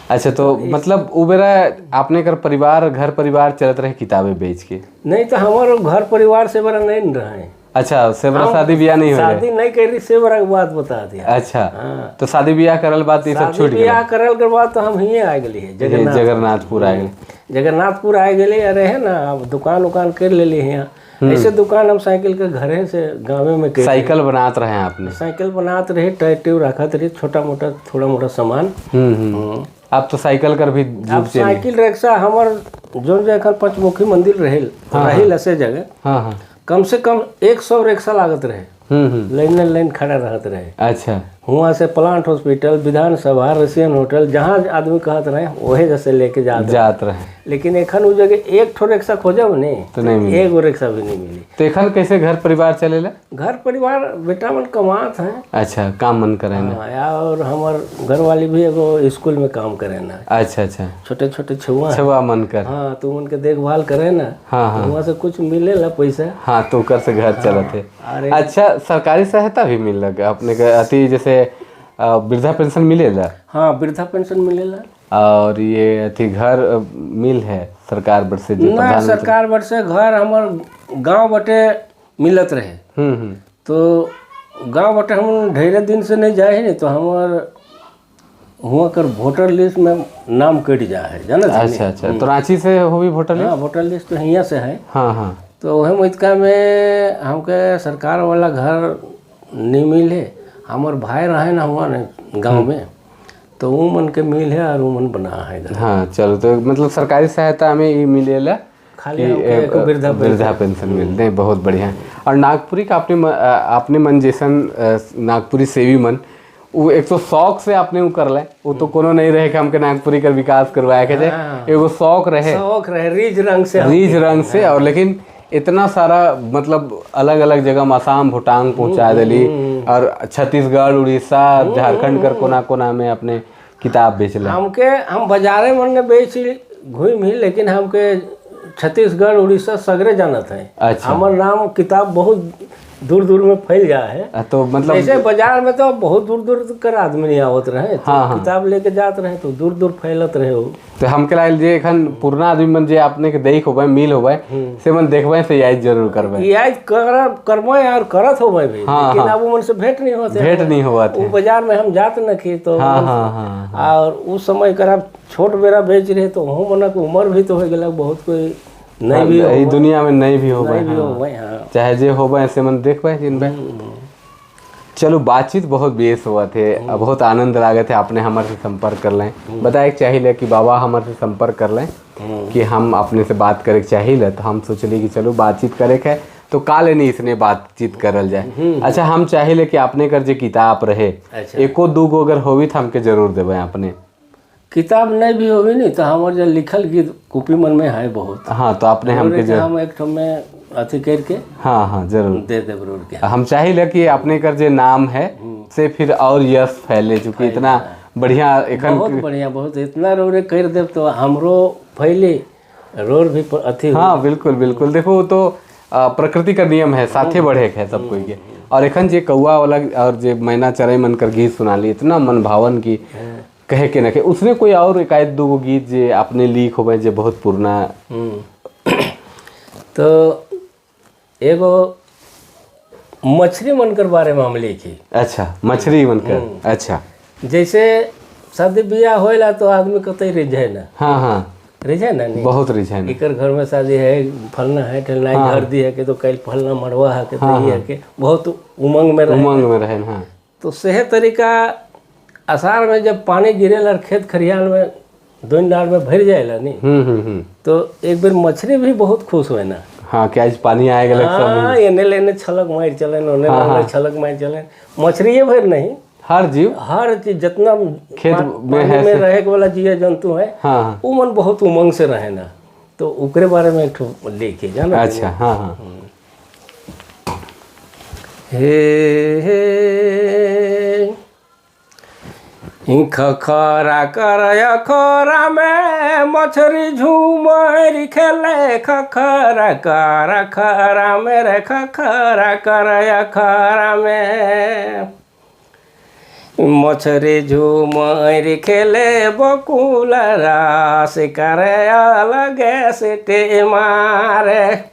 अच्छा, तो मतलब वो बेरा आपने कर परिवार घर परिवार चलत रहे किताबें बेच के? नहीं तो हमारे घर परिवार से बड़ा नहीं रहे। अच्छा, से बड़ा शादी ब्याह नहीं हो? शादी नहीं करी से बड़ा बात बता दिया। अच्छा, हाँ। तो शादी ब्याह करल बात ये सब छूट गया? ब्याह करल के बाद तो हम ही आ गए जगन्नाथपुर आ गए। जगन्नाथपुर आ गए। अरे है ना, अब दुकान उकान कर ले लिए यहाँ। ऐसे दुकान हम साइकिल के घरे से गाँव में साइकिल बनाते रहे आपने? साइकिल बनाते रहे, टायर ट्यूब रखते रहे, छोटा मोटा थोड़ा मोटा सामान। अब तो साइकिल कर भी अब साइकिल रिक्शा हमार जो जो पंचमुखी मंदिर रहे रही ऐसे जगह, कम से कम 100 रिक्शा लागत रहे, लाइन लाइन खड़ा रहते रहे। अच्छा। हुआ से प्लांट हॉस्पिटल, विधानसभा, रशियन होटल, जहाँ आदमी कहत रहे वहे जैसे लेके जात रहे। जात रहे। लेकिन एखन उ जगह एक ठो रिक्शा खोजब नहीं तो नहीं मिली। एगो रिक्शा भी नहीं मिली। तो एखन कैसे घर परिवार चलेला? घर परिवार बेटा मन कमात हैं। अच्छा, काम मन करे ना। हाँ, और हमार घर वाली भी एगो स्कूल में काम करे ना। अच्छा अच्छा। छोटे छोटे छुआ हैं। छुआ मन कर। हाँ, तो उनके देखभाल करे ना। हाँ हाँ। तो वहाँ से कुछ मिलेला पैसा। हाँ, तो कर से घर चलत है। अरे अच्छा, सरकारी सहायता भी मिल लगा अपने के अति, जैसे वृद्धा पेंशन मिलेला? हाँ, वृद्धा पेंशन मिलेला। और ये अथी घर मिल है सरकार बट से जो ना, सरकार बट से घर हमार गांव बटे मिलत रहे। तो गांव बटे हम ढेरे दिन से नहीं जाए नहीं, तो हमार हुआ कर वोटर लिस्ट में नाम कट जा है, जानत है? अच्छा अच्छा, तो रांची से हो भी वोटर लिस्ट? हाँ, वोटर लिस्ट तो हियाँ से है। हाँ हाँ। तो वह मुइतका में हमके सरकार वाला घर नहीं मिले। हमार भाई रहे ना हुआ ना गांव में, तो वो मन के मिल है और वो मन बना है घर। हाँ चलो, तो मतलब सरकारी सहायता हमें ये मिलेला खाली हमके एक वृद्धा वृद्धा पेंशन मिल नहीं, बहुत बढ़िया। और नागपुरी का आपने मन जैसन नागपुरी सेवी मन वो एक तो शौक से आपने वो कर ले, वो तो कोनो नहीं रहे कि हमके नागपुरी का विकास करवाया के जाए, एगो शौक रहे, शौक रहे रीझ रंग से, रीझ रंग से। और लेकिन इतना सारा मतलब अलग अलग जगह में आसाम भूटान पहुंचा दिली और छत्तीसगढ़ उड़ीसा झारखंड कर कोना कोना में अपने किताब बेचले। हमके हम बाजारे मन ने बेच घूम ही, लेकिन हमके छत्तीसगढ़ उड़ीसा सगरे जानत है। अच्छा। हमार नाम किताब बहुत दूर दूर में फैल जा है। तो मतलब जैसे बाजार में तो बहुत दूर दूर कर आदमी नहीं आवत रहे, तो हाँ, हाँ। किताब लेके जात रहे तो दूर दूर फैलत रहे हो। तो हमके लाल जे एखन पुरना आदमी मन जे आपने के देख होबे मिल होबे से मन देखबे से याद जरूर करबे। याद करबे और करत होबे भी, हाँ, लेकिन हाँ। अब मन से भेंट नहीं होते, भेंट नहीं होवत वो बाजार में हम जात न खी तो हाँ, हाँ, हाँ। और उस समय कर आप छोट बेरा बेच रहे तो वहु मन के उम्र भी तो हो गेल, बहुत कोई नहीं भी ई दुनिया में नहीं भी होबे, नहीं भी होबे। हाँ, चाहे जे होबे से मन देखबे जिनबे। चलो बातचीत बहुत बेस हुआ थे, बहुत आनंद लागत है। आपने हमारे से संपर्क कर लें, बताए चाहिए कि बाबा हमारे से संपर्क कर लें कि हम अपने से बात करे चाहिए, तो हम सोचली कि चलो बातचीत करे के तो का लेनी इसने बातचीत करल जाए। अच्छा, हम चाहिए कि आपने कर जे किताब रहे एको दूगो अगर होवी तो हमके जरूर देवे। आपने किताब नहीं भी होवी नहीं तो हमारे जो लिखल गीत कॉपी मन में है बहुत। हाँ, तो आपने हमके हम एक ठो में अथी करके हाँ हाँ जरूर दे दे जरूर के। हम चाहिए कि आपने कर जो नाम है से फिर और यश फैले, चूँकि इतना बढ़िया एखन बहुत बढ़िया, बहुत इतना रोरे कर दे तो हमरो फैले रोर भी अथी। हाँ बिल्कुल बिल्कुल, देखो तो प्रकृति का नियम है, साथे बढ़े है सब कोई के। और एखन जे कौआ वाला और जे मैना चरई मन कर गीत सुना ली, इतना मन भावन की कहे के न कहे। उसने कोई और एकाध दूगो गीत जे आपने लीक होवे जे बहुत पुरना। तो एगो मछली मनकर बारे में हम लिखी। अच्छा, मछली मनकर। अच्छा, जैसे शादी ब्याह होएला तो आदमी कतई रिझे ना। हाँ हाँ, रिझे ना, नहीं बहुत रिझे ना। एकर घर में शादी है, फलना है ठलना है, घर दी है के तो कल फलना मड़वा है के तो ये है के बहुत उमंग में रहे, उमंग में रहे। हाँ, तो सही तरीका आषाढ़ में जब पानी गिरेला खेत खरिहान में दोन डाल में भर जाएला नहीं, तो एक बार मछली भी बहुत खुश हुए ना। हाँ, क्या आज पानी आएगा लगता। हाँ, एने लेने छलक मार चलन, ओने लेने छलक मार चलन, मछली ये भर नहीं, हर जीव हर चीज जितना खेत में है में रहे वाला जीव जंतु है। हाँ, वो मन बहुत उमंग से रहे ना, तो उकरे बारे में एक लिखे जाना। अच्छा, हाँ हाँ। हे हे खखरा कर अखरा में मछरी झूमर खेले, खखरा कर अखरा में रे खखरा कर अखरा में मछरी झूमर खेले, बकुल रास करे अलगे सिटी मारे,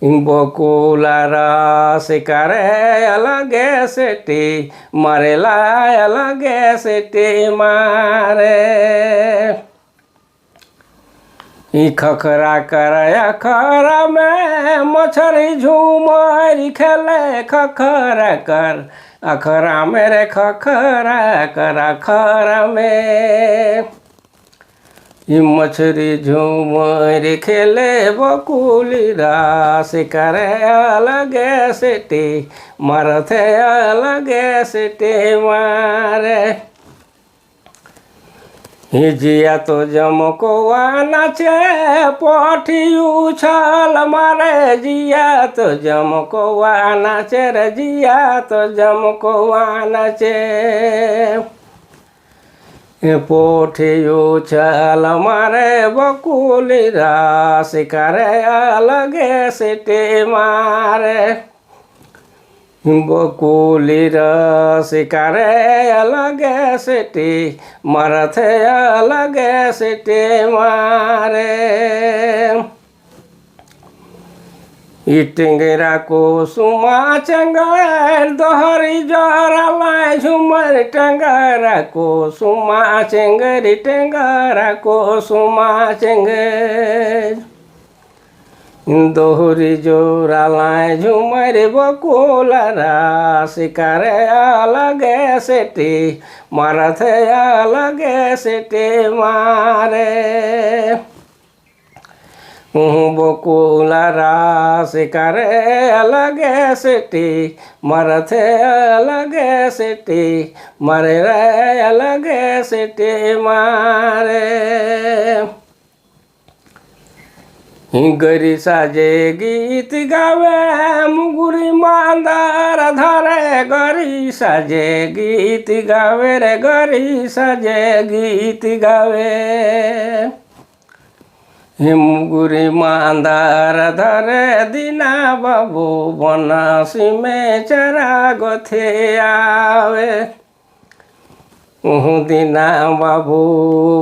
बकुल रस करे अलगे सिटी मारेला, अलगे सिटी मारे। खखरा कर अखरा में मछरी झूमर खेले, खखरा कर अखरा मेरे खखरा कर अखरा में। ई मछरी झूमर खेले बकुली रास करे अलगे सेटी मारथे अलगे सेटी मारे। जिया तो जमकोवा नाचे पोठी उछाल मारे, जिया तो जमकोवा नाचे रे जिया तो जमकोवा नाचे। पोठी उछाल मारे बकुली रास करे अलगे सेटे मारे, बकुली रस करे अलगे सेटी मारथे अलगे सेटे मारे। टेंगरा को सुमा चंगर दोहरी जरा लाए झुमर, टेंगरा को सुमा चंगरी टेंगरा को सुमा चंगर दोहरी जोरा लाए झुमर बकुल रास करे अलगे सेटी मारथे अलगे सेटी मारे। बकुल रास करे अलगे सेटी मारथे अलगे सेटी मारे रे अलगे सेटी मारे। गरी साजे गीत गावे मुगुरी मांदार धरे, गरी साजे गीत गावे रे गरी साजे गीत गावे। मुगुरी मांदार धरे दीना बाबू बनासी में चरा गोथे आवे, दीना बाबू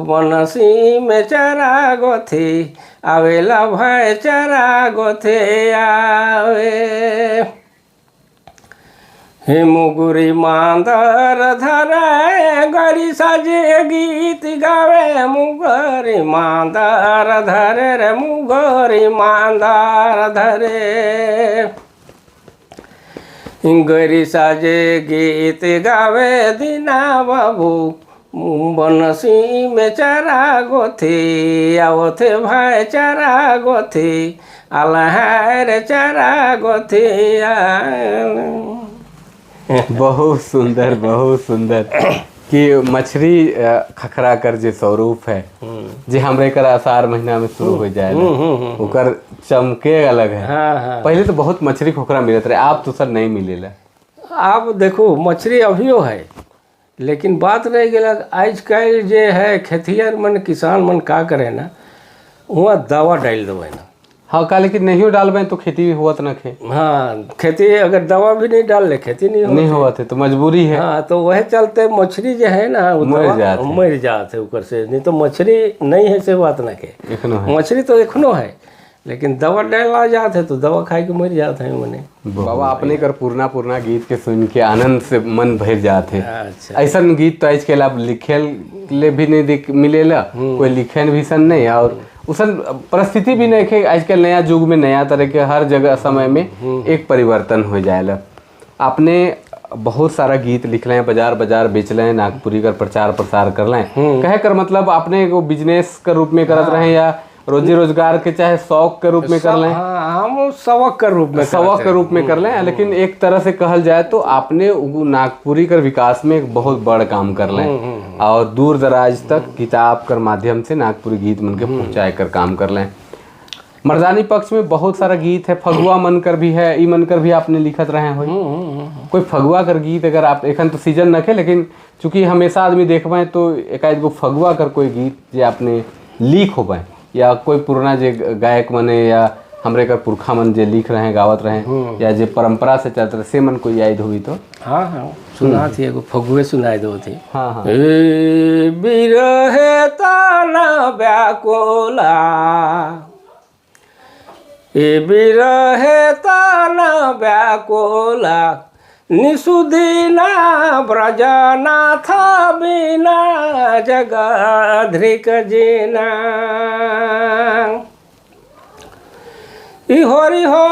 बनसी में चरा गोथी आवेला भाई चरा गोथे आवे। हे मुगुरी मांदर धरे गरी साजे गीत गावे, मुगरी मांदर धरे रे मुगरी मांदर धरे। गरी साजे गीत गावे दीना बाबू बनसी में चरा गोथी आवथे भाई चरा गोथी आला चरा गोथी। बहुत सुंदर, बहुत सुंदर कि मछली खखरा कर जे स्वरूप है जे हमरे कर आषाढ़ महीना में शुरू हो जाए ओकर चमके अलग है। हाँ हाँ। पहले तो बहुत मछली खोखरा मिलत रहे, आप तो सर नहीं मिलेला। आप देखो मछली अभियो है, लेकिन बात रह गया आज कल जे है खेतिहर मन किसान मन का करे ना वहाँ दवा डाल दो ना। हाँ का, लेकिन नहीं डालबे तो खेती होत न खे। हाँ खेती अगर दवा भी नहीं डाल ले खेती नहीं होत है तो मजबूरी है। हाँ तो वह चलते मछली जो है ना वो मर जाते ऊपर से, नहीं तो मछली नहीं है से बात न के, मछली तो एखनो है लेकिन दवा डाला जाते तो दवा खाए के मर जाते हैं मने। बाबा अपने कर पुरना पुरना गीत के सुन के आनंद से मन भर जाते। अच्छा। ऐसा गीत तो आज के आप लिखे ले भी नहीं मिलेला, कोई लिखे भी सन नहीं और उसन परिस्थिति भी नहीं है। आजकल नया युग में नया तरह के हर जगह समय में एक परिवर्तन हो जाएला। आपने बहुत सारा गीत लिख लें, बाजार बाजार बेच लें, नागपुरी कर प्रचार प्रसार कर लें, कहे कर मतलब आपने वो बिजनेस के रूप में करत रहे या रोजी रोजगार के चाहे शौक के रूप में कर लें। हाँ, हम शौक के रूप में शौक के रूप में कर लें, लेकिन एक तरह से कहल जाए तो आपने नागपुरी कर विकास में एक बहुत बड़ा काम कर लें और दूर दराज तक किताब कर माध्यम से नागपुरी गीत मन के पहुँचाए कर काम कर लें। मर्दानी पक्ष में बहुत सारा गीत है, फगुआ मन कर भी है, ई मन कर भी आपने लिखत रहे हो। कोई फगुआ कर गीत अगर आप एखन तो सीजन न खे, लेकिन चूँकि हमेशा आदमी देखबे तो एकाएक गो फगुआ कर कोई गीत जे आपने लीक हो पाए या कोई पुराना जे गायक मने या हमरे कर पुरखा मन जे लिख रहे हैं गावत रहे हैं या जे परंपरा से चलत रहे से मन कोई याद हुई तो। हाँ हाँ सुना थी एगो फगुए सुनाई दो थी। हाँ हाँ। ए बिरहे ताना व्याकुला, ए बिरहे ताना व्याकुला, निसुदीना ब्रजनाथ बिना जगद्रिक जीना। इ हरि हो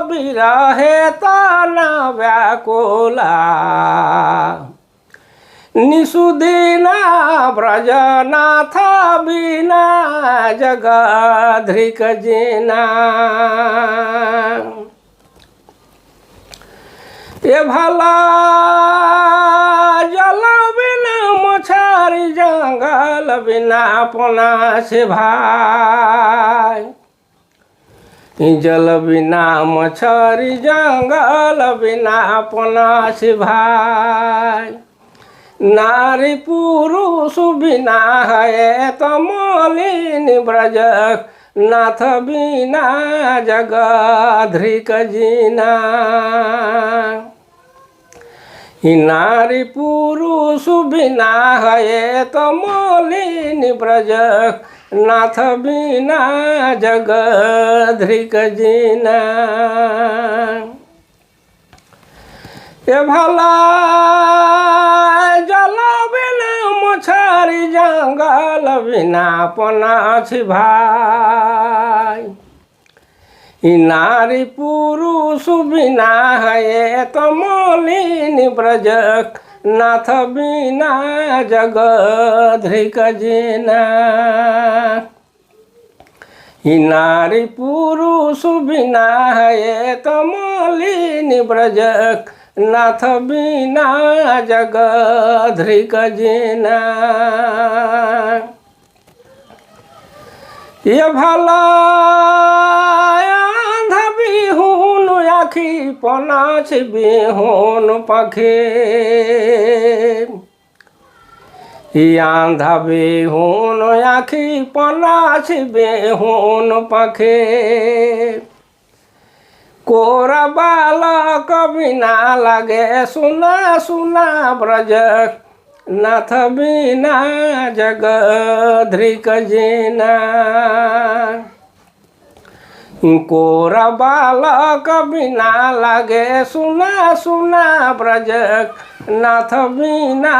बिरहे ताना व्याकुला, निसुदीना ब्रजनाथ बिना जगधृक जीना। ये भला जल बिना मछारी जंगल बिना अपना से भाई, जल बिना मछरी जंगल बिना अपना से भाई। नारी पुरुष बिना है तो मलिन ब्रज नाथ बिना जगधृक जीना। नारी पुरुष बिना है तो मलिन ब्रज नाथ बिना जगधृक जीना। ये भला जल बिना मछरी जंगल बिना अपना भाई, नारी पुरुष बिना है तो मलिन ब्रज नाथ बिना जगधृक जीना। नारी पुरुष बिना है तो मलिन ब्रज नाथ बिना जगधृक जीना। ये भला आंधा बिहुन आखी पनाछ बिहुन पाखे, आंधा बिहुन आखी पनाछ बिहुन पाखे। कोरा बालक बिना लागे सुना सुना ब्रज नाथ बिना जगधृक जीना। कोरा बालक बिना लागे सुना सुना ब्रज नाथ बिना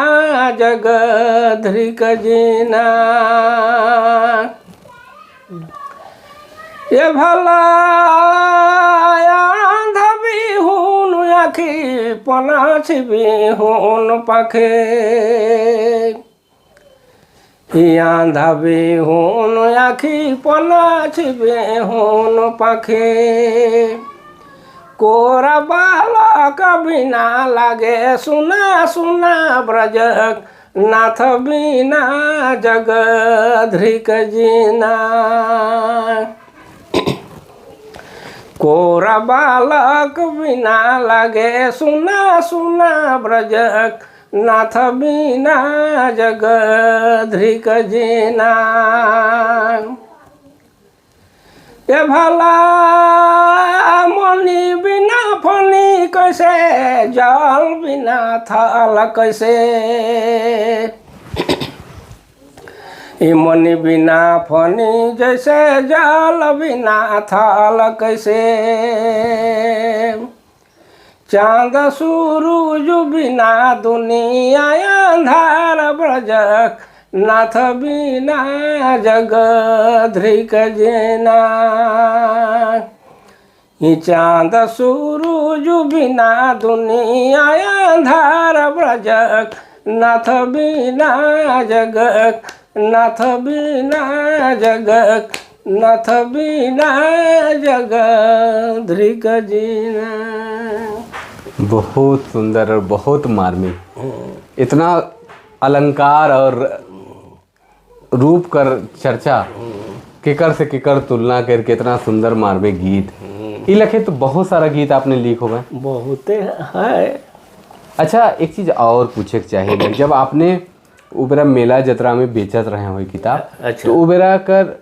जगधृक जीना। ये भला आंधा बिहुन आखी पनाछ बिहुन पाखे, आंधा बिहुन आखी पनाछ बिहुन पाखे। कोरा बालक बिना लागे सुना सुना ब्रज नाथ बिना जगधृक जीना। कोरा बालक बिना लागे सुना सुना ब्रज नाथ बिना जगधृक जीना। ये भला मणि बिना फनी कैसे, जल बिना थल कैसे, मणि बिना फनी जैसे जल बिना थल कैसे। चांद सूरज बिना दुनिया अंधार ब्रज नाथ बिना जगधृक जीना। चांद सूरज बिना दुनिया अंधार ब्रज नाथ बिना जग नाथ बिना जग नाथ बिना जगधृक जीना। बहुत सुंदर और बहुत मार्मिक, इतना अलंकार और रूप कर चर्चा केकर से केकर तुलना करके इतना सुंदर मार्मिक गीत ये लखे। तो बहुत सारा गीत आपने लिख होगा, बहुते है। अच्छा, एक चीज़ और पूछे के चाहिए, जब आपने उबेरा मेला जतरा में बेचत रहे हो किताब, अच्छा, तो उबेरा कर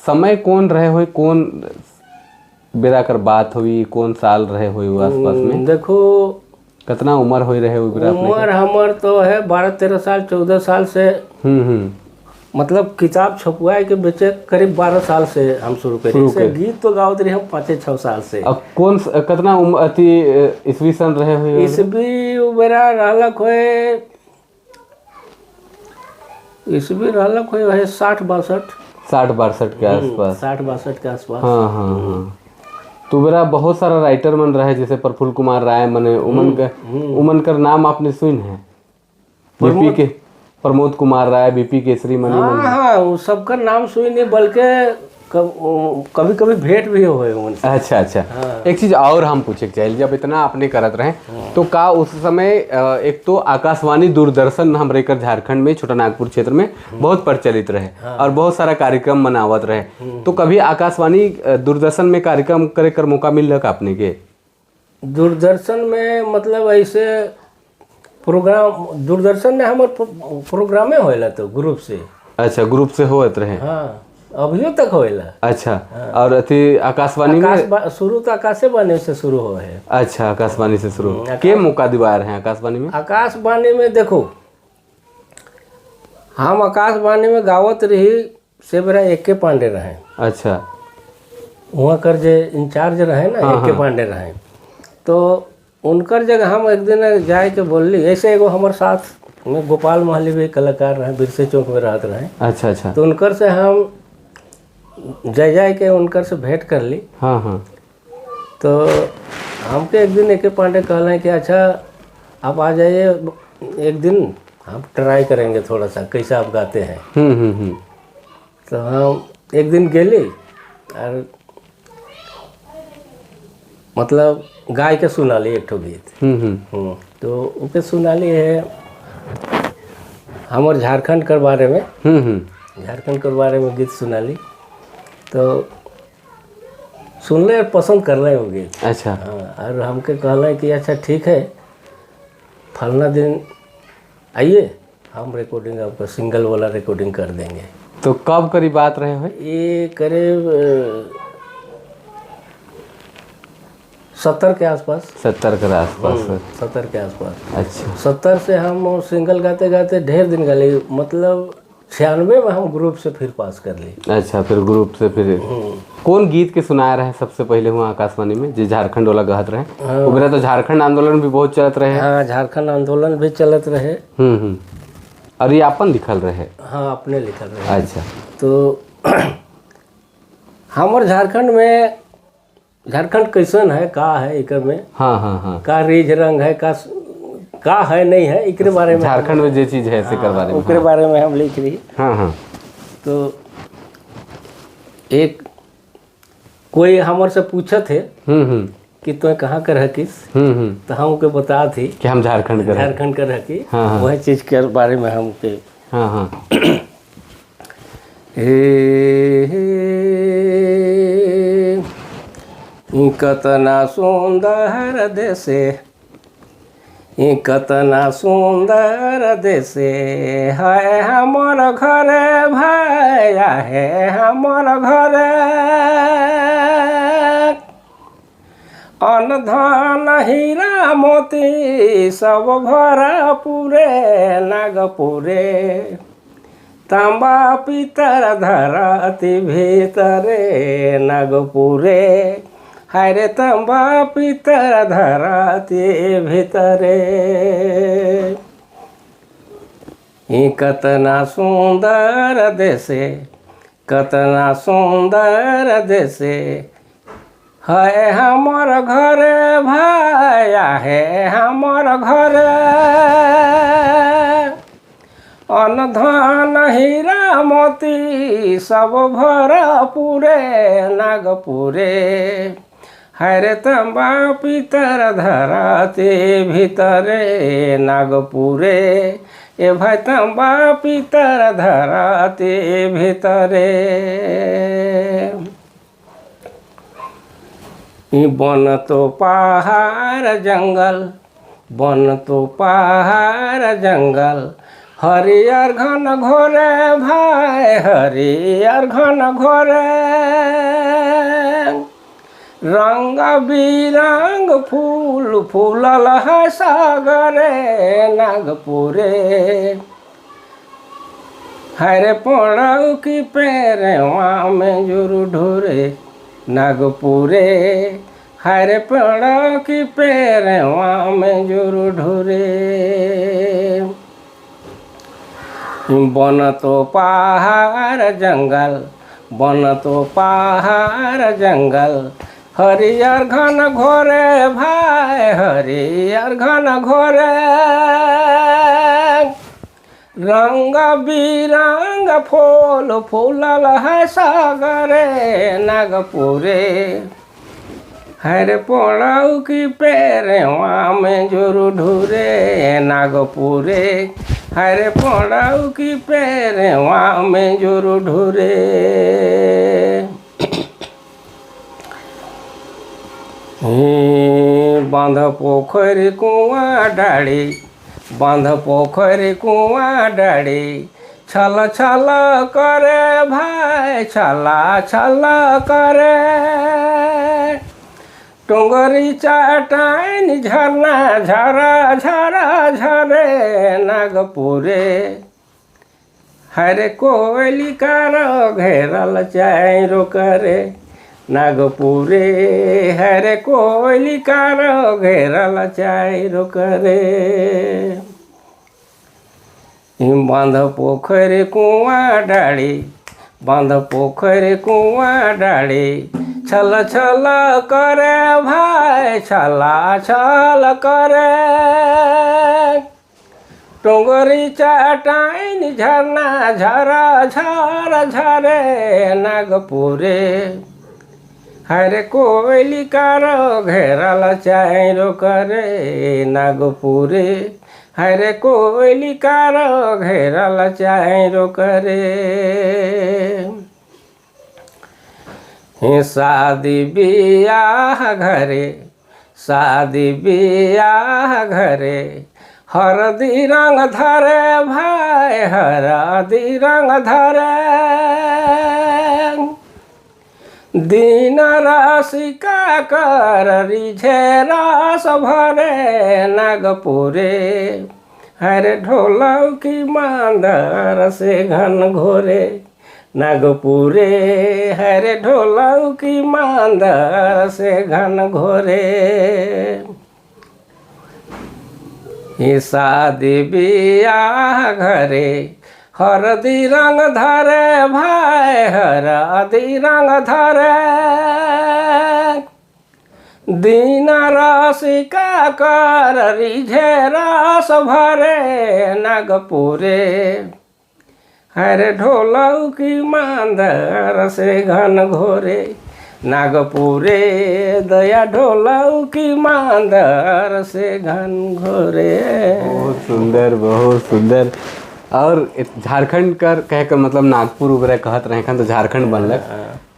समय कौन रहे हो, कौन बेरा कर बात हुई, कौन साल रहे हो आसपास में? देखो कितना उम्र हो रहे हो? उम्र हमार तो है 12-13 साल 14 साल से। मतलब किताब छपवाए के बेचे करीब 12 साल से हम शुरू करे। गीत तो गावत रहे हम 5-6 साल से। अब कौन कितना उम्र अति ईस्वी सन रहे हो? ईस्वी उबेरा रहलक होए, ईस्वी रहलक होए वही 60-62, 60-62 के आसपास, 60-62 के आसपास। हाँ हाँ हाँ। तो मेरा बहुत सारा राइटर मन रहे, जैसे प्रफुल्ल कुमार राय मने उमन का, उमन कर नाम आपने सुन है? बीपी के प्रमोद कुमार राय, बीपी केसरी मनी। हाँ हाँ, वो सबका नाम सुनी नहीं, बल्कि कभी कभी भेंट भी हुए उनसे। अच्छा अच्छा। एक चीज और हम पूछे के चाहिए, जब इतना आपने करत रहे तो का उस समय एक तो आकाशवाणी दूरदर्शन हमरे कर झारखंड में छोटा नागपुर क्षेत्र में बहुत प्रचलित रहे और बहुत सारा कार्यक्रम मनावत रहे, तो कभी आकाशवाणी दूरदर्शन में कार्यक्रम करे कर मौका मिल रहा आपने के? दूरदर्शन में मतलब ऐसे प्रोग्राम, दूरदर्शन में हमार प्रोग्रामे होएला तो ग्रुप से। अच्छा, ग्रुप से होत रहे। हाँ, अभियो तक होएला। अच्छा, और अथी आकाशवाणी में? शुरू तो आकाशवाणी से शुरू हो है। अच्छा, आकाशवाणी से शुरू। के मौका दिवाए रहे आकाशवाणी में? आकाशवाणी में देखो, हम आकाशवाणी में गावत रही से मेरा एक के पांडे रहे। वहाँ कर जे इंचार्ज रहे ना, एक के पांडे रहे, तो उनकर जगह हम एक दिन जाए के बोलली, ऐसे एगो हमारे साथ में गोपाल महली भी कलाकार रहे, बिरसे चौक में रहत रहे। अच्छा अच्छा तो उनकर से हम जाय जाय के उनकर से भेंट कर ली। हाँ हाँ तो हमके एक दिन एक पांडे कहले कि अच्छा, आप आ जाइए एक दिन, हम ट्राई करेंगे थोड़ा सा कैसा आप गाते हैं। हम्म हम्म हम्म तो हम एक दिन गेली और मतलब गाय के सुनाली एक ठो गीत। हम्म हम्म तो ओके सुनाली है हमर झारखंड के बारे में। हम्म हम्म झारखंड के बारे में गीत सुनाली, तो सुनले और पसंद कर रहे वो गीत। हाँ, और हमके कहले कि अच्छा ठीक है, फलना दिन आइए, हम रिकॉर्डिंग आपका सिंगल वाला रिकॉर्डिंग कर देंगे। तो कब करी बात रहे हो? ये करीब 70 के आसपास। 70 के आसपास। 70 के आसपास। 70 से हम सिंगल गाते गाते ढेर दिन गाले, मतलब 96 में हम ग्रुप से फिर पास कर ली। अच्छा, फिर ग्रुप से फिर कौन गीत के सुनाया रहे सबसे पहले हुआ आकाशवाणी में, जे झारखंड वाला कहत रहे? वो मेरा तो झारखंड आंदोलन भी बहुत चलत रहे। हाँ, झारखंड आंदोलन भी चलत रहे। और ये अपन लिखल रहे? हाँ, अपने लिखल रहे। तो हमार झारखंड में झारखंड कैसन है, का है एकर में, हाँ हाँ हाँ का रीझ रंग है, का का है नहीं है, एकरे बारे में। झारखंड में जे चीज है ऐसे कर बारे में। ओकरे बारे में हम लिख रही। हाँ हाँ तो एक कोई हमर से पूछत है कि तुम कहाँ कर हकीस, तो हम ओके बता थी कि हम झारखंड कर झारखंड कर हकी। हाँ, हाँ। वही चीज के बारे में हम के हाँ हाँ हे कतना सुंदर देशे, कतना सुंदर देशे है हमर घरे भैया, है हमर घरे। अन्न धन हीरा मोती सब भरा पूरे नागपुरे, तांबा पितर धरती भीतरे नागपुरे, हाय रे तांबा पितर धरती भीतरे। कतना सुंदर देशे, कतना सुंदर देशे है हमर घरे भैया, है हमर घरे। अन्न धन हीरा मोती सब भरा पूरे नागपुरे, हरे तांबा पितर धरती भीतरे नागपुरे, ए भाई तांबा पितर धरती भीतरे। बन तो पहाड़ जंगल, बन तो पहाड़ जंगल, हरियर घन घोरे भाई, हरियर घन घोरे। रंग बिरंग फूल फूलल है सागरे नागपुरे, हरे पड़ौ की पेरवा में जुरु ढोरे नागपुरे, हरे पड़ौ की पेरवा में जुरु ढोरे। बन तो पहाड़ जंगल, बन तो पहाड़ जंगल, हरियर घन घोरे भाई, हरियर घन घोरे। रंग बिरंग फूल फूलल है सागरे नागपुरे। हर पोड़ाऊ की पेरवा में जुरु ढूरे नागपुरे। हर पोड़ाऊ की पेरवा में जुरु ढूरे। बांध पोखरी कुआं डाड़ी, बांध पोखरी कुआं डाड़ी, छल छल करे भाई छला छल करे। टोंगरी चाटाइन झरना झरा झरा झरे नागपुरे। हरे कोयली कर घेरल चारो करे नागपुरे। हरे कोयली कर घेरल चारो करे। बांध पोखरी कुआं डाड़ी, बांध पोखरी कुआं डाड़ी, छल छल करे भाई छला छल करे। टोंगरी चाटाइन झरना झरा झर झरे नागपुरे। हरे कोयली कर घेरल चारो करे नागपुरे। हरे कोयली कर घेरल चारो करे। शादी बियाह घरे, शादी बियाह घरे, हरदी रंग धरे भाई हरदी रंग धरे। दिन रसिका कर रिझे रस भरे नागपुरे। हरे ढोलौ की मांदर से घन घोरे नागपुरे। हरे ढोलौ की मांदर से घन घोरे। शादी बियाह घरे हरदी रंग धरे भाई हरदी रंग धरे। दीन रसिका कर रिझे रस भरे नागपुरे। हरे ढोलौ की मांदर से घन घोरे नागपुरे। दया ढोलौ की मांदर से घन घोरे। बहुत सुंदर, बहुत सुंदर। और झारखंड कर कहकर मतलब नागपुर वगैरह कहत रहे खन तो झारखंड बनलक।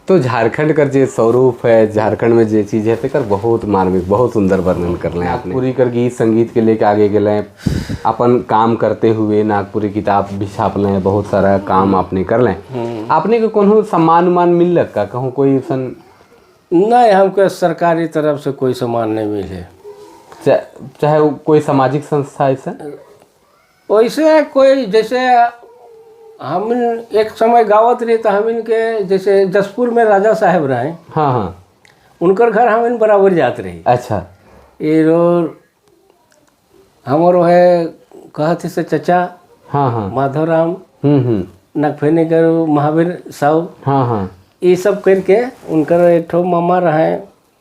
तो झारखंड कर जे स्वरूप है, झारखंड में जे चीज़ है तेकर बहुत मार्मिक, बहुत सुंदर वर्णन कर रहे हैं आपने। नागपुरी कर गीत संगीत के लेके आगे गए, अपन काम करते हुए नागपुरी किताब भी छाप लें, बहुत सारा काम आपने कर लें। आपने को कोनो सम्मान उमान मिलक का कहूँ कोई सन? नहीं, हमको सरकारी तरफ से कोई सम्मान नहीं मिले, चाहे वो कोई सामाजिक संस्था ऐसा वैसे कोई। जैसे हम एक समय गावत रही तो हम इनके जैसे जसपुर में राजा साहब रहे, हाँ हाँ, उनकर घर हम इन बराबर जात रही। अच्छा। ये रोर हमर है कहते से चचा, हाँ हाँ, माधवराम नकफेने कर महावीर साहु, हाँ हाँ, ये सब करके उनकर एक ठो मामा रहे,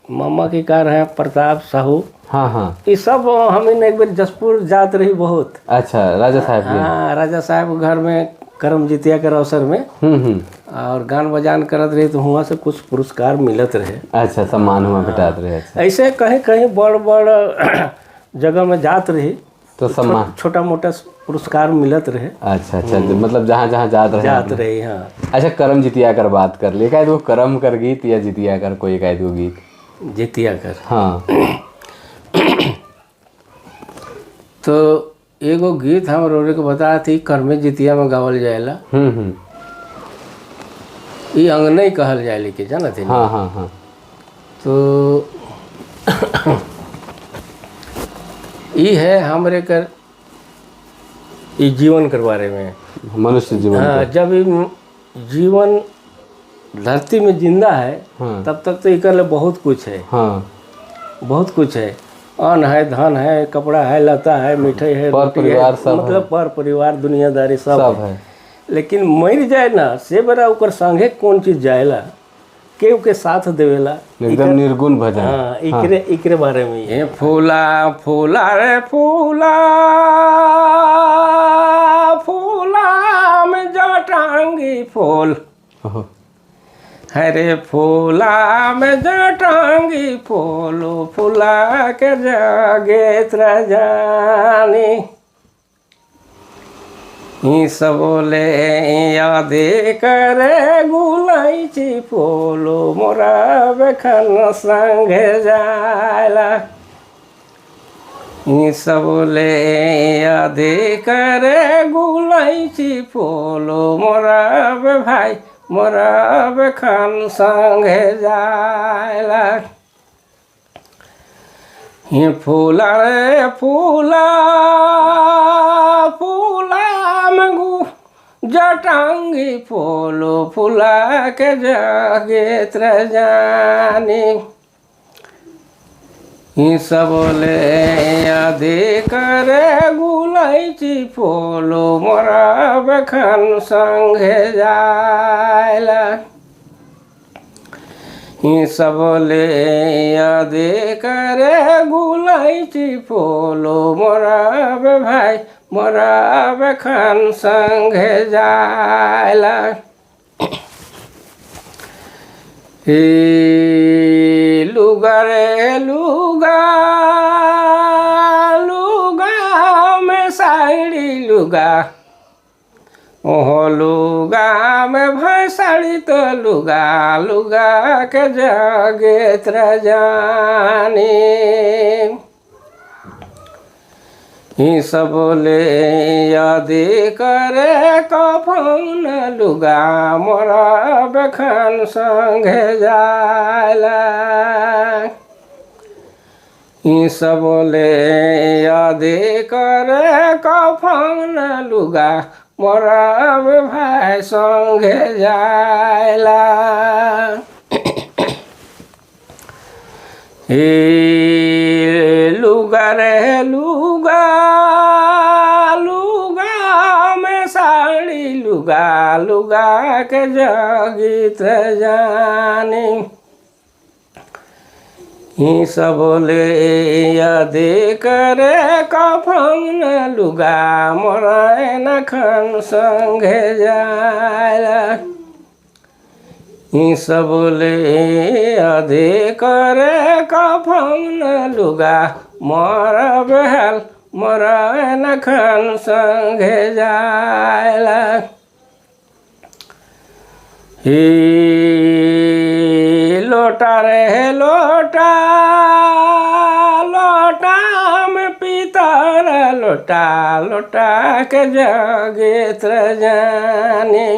मामा के कार है प्रताप साहू, हाँ हाँ, ये सब हम इन एक बार जसपुर जात रही बहुत। अच्छा, राजा साहब। हाँ, राजा साहब घर में करम जितिया के अवसर में और गान बजान करत रही तो वहाँ से कुछ पुरस्कार मिलत रहे। अच्छा, सम्मान हुआ भेटात रहे। अच्छा। ऐसे कहीं कहीं बड़ बड़ जगह में जात रही तो सम्मान छोटा मोटा पुरस्कार मिलत रहे। अच्छा अच्छा, मतलब जहाँ जहाँ जात रहे जात रही। हाँ। अच्छा, करम जितिया कर बात कर लिए, एक करम कर गीत या जितिया कर कोई एक गीत? जितिया कर, हाँ। तो एगो गीत हम रोरे के बता थी कर्मे जितिया में गावल जाएला। ये अंगनई कहल जाए के जाना थे। हाँ हाँ हाँ। तो ये है हमरे कर ये जीवन कर बारे में, मनुष्य जीवन। हाँ, जब ये जीवन धरती में जिंदा है, हाँ, तब तक तो इकर बहुत कुछ है। हाँ, बहुत कुछ है, अन्न है, धन है, कपड़ा है, लता है, मिठाई है, पर परिवार सब, मतलब पर परिवार दुनियादारी सब है। लेकिन मर जाए ना से बड़ा ओकर संगे कौन चीज जाएला, के के साथ देवेला, एकदम निर्गुण भजन। हाँ, इकरे इकरे बारे में। ये फूला फूला रे फूला फूला जटांगी फूल। ओहो। हरे फूला में जटांगी फूल फूला के जगेत जानी। ई सबले याद करे गुलाइची फूल मोरा बेखन संगे जायला। ई सबले याद करे गुलाइची फूल मोरा बे भाई मोरा बेखन संगे जायला। ये फूला रे फूला फूला मगु जटांगी फूल फूला के जगेत जानी। ई सबले याद करे गुलाइची फूल मोरा बेखन संगे जायला। ई सबले याद करे गुलाइची फूल मोरा बे भाई मोरा बेखन संगे जायला। ए लुगा रे लुगा लुगा में साड़ी लुगा ओहो लुगा में भाई साड़ी तो लुगा लुगा के जगेत जानी। ई सबले याद करे कफन लुगा मोरा बेखन संगे जायला। ई सबले याद करे कफन लुगा मोरा भाई संगे जायला। ए लुगा रे लुगा लुगा में साड़ी लुगा लुगा के जगीत जानी। ई सबले याद करे कफन लुगा मोरा नखन संगे जायला। ई सबले याद करे कफन लुगा मोरा बेहाल मोरा नखन संगे जायला। हे लोटा रे लोटा लोटा में पीतर लोटा लोटा के जगेत जानी।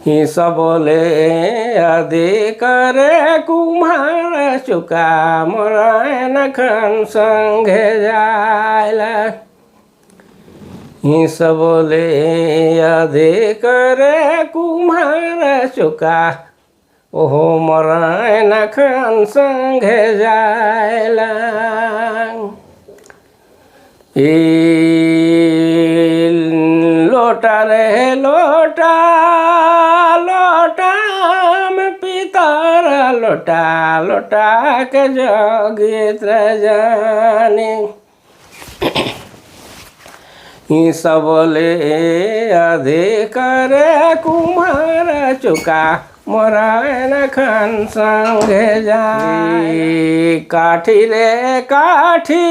ई सबले याद करे कुम्हार चुका मोरा नखन संगे जायला। ई सबले याद करे कुम्हार चुका ओहो मोरा नखन संगे जायला। ई लोटा रे लोटा लोटा में पीतर लोटा लोटा के जगीत जानी। ई सबले याद करे कुम्हार चुका मोरा नखन संगे जाई। काठी रे काठी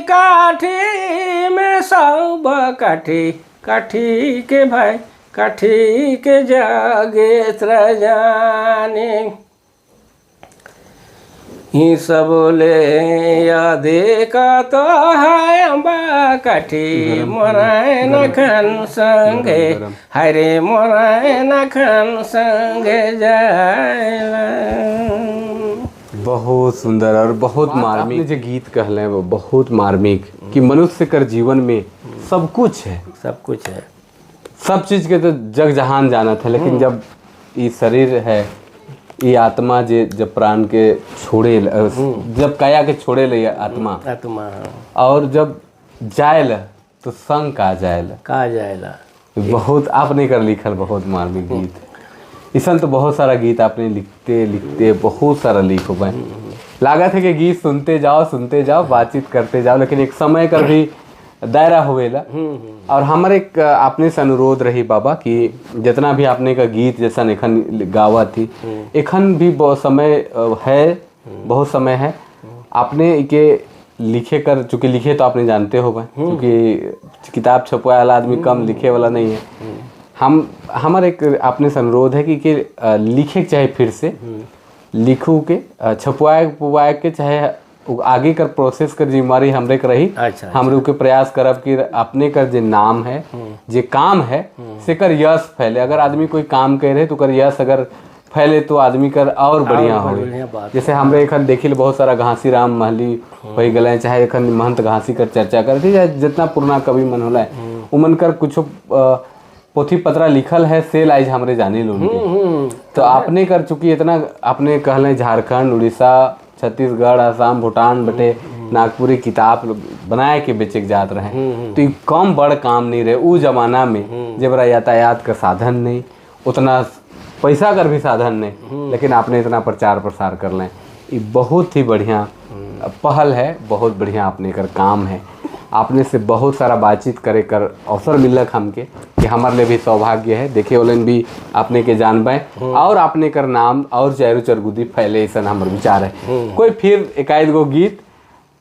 काठी में सब काठी काठी के भाई काठी के जगेत जानी। ई सबले याद का तो है अम्बा काठी मोरा नखन संगे हरे मोरा नखन संगे जायला। बहुत सुंदर और बहुत मार्मिक जो गीत कहले हैं, वो बहुत मार्मिक कि मनुष्य कर जीवन में सब कुछ है, सब कुछ है, सब चीज के तो जग जहान जाना था, लेकिन जब ये शरीर है ये आत्मा जे जब प्राण के छोड़े जब काया के छोड़े ले आत्मा आत्मा और जब जायल तो संग का जायल का जायला। बहुत आपने कर लिखल बहुत मार्मिक गीत इसन तो बहुत सारा गीत आपने लिखते लिखते बहुत सारा लिख हो पाए। लागत है कि गीत सुनते जाओ बातचीत करते जाओ, लेकिन एक समय कर भी दायरा होवेला। और हमारे एक आपने से अनुरोध रही बाबा कि जितना भी आपने का गीत जैसा एखन गावा थी, एखन भी बहुत समय है, बहुत समय है आपने के लिखे कर, चूँकि लिखे तो आपने जानते हो भाई, क्योंकि किताब छपवाए वाला आदमी कम लिखे वाला नहीं है। हम हमारे एक आपने से अनुरोध है कि लिखे चाहे फिर से लिखू के छपवाए पुवाए के चाहे आगे कर प्रोसेस कर जिम्मेवारी हमरे के रही। अच्छा, हमरे के प्रयास करब कि अपने कर जे नाम है जे काम है से कर यश फैले। अगर आदमी कोई काम करे रहे तो कर यश अगर फैले तो आदमी कर और बढ़िया हो। जैसे हमरे एखन देखिल बहुत सारा घासी राम महली हो गए, चाहे एखन महंत घासी कर चर्चा करती, चाहे जितना पुराना कवि मन होला उमन कर कुछ पोथी पत्रा लिखल है से लाइज हमरे जाने लो। तो आपने कर चूँकि इतना आपने कहले झारखंड, उड़ीसा, छत्तीसगढ़, आसाम, भूटान बटे नागपुरी किताब बनाए के बेचे के जात रहे, तो ये कम बड़ काम नहीं रहे उ जमाना में जब यातायात का साधन नहीं, उतना पैसा कर भी साधन नहीं, लेकिन आपने इतना प्रचार प्रसार कर लें, ये बहुत ही बढ़िया पहल है, बहुत बढ़िया आपने कर काम है। आपने से बहुत सारा बातचीत करे कर अवसर मिलक हमके कि हमारे लिए भी सौभाग्य है। देखे वालन भी आपने के जानबे और आपने कर नाम और चारों चरगुदी फैले, ऐसा हमारे विचार है। कोई फिर एकाध गो गीत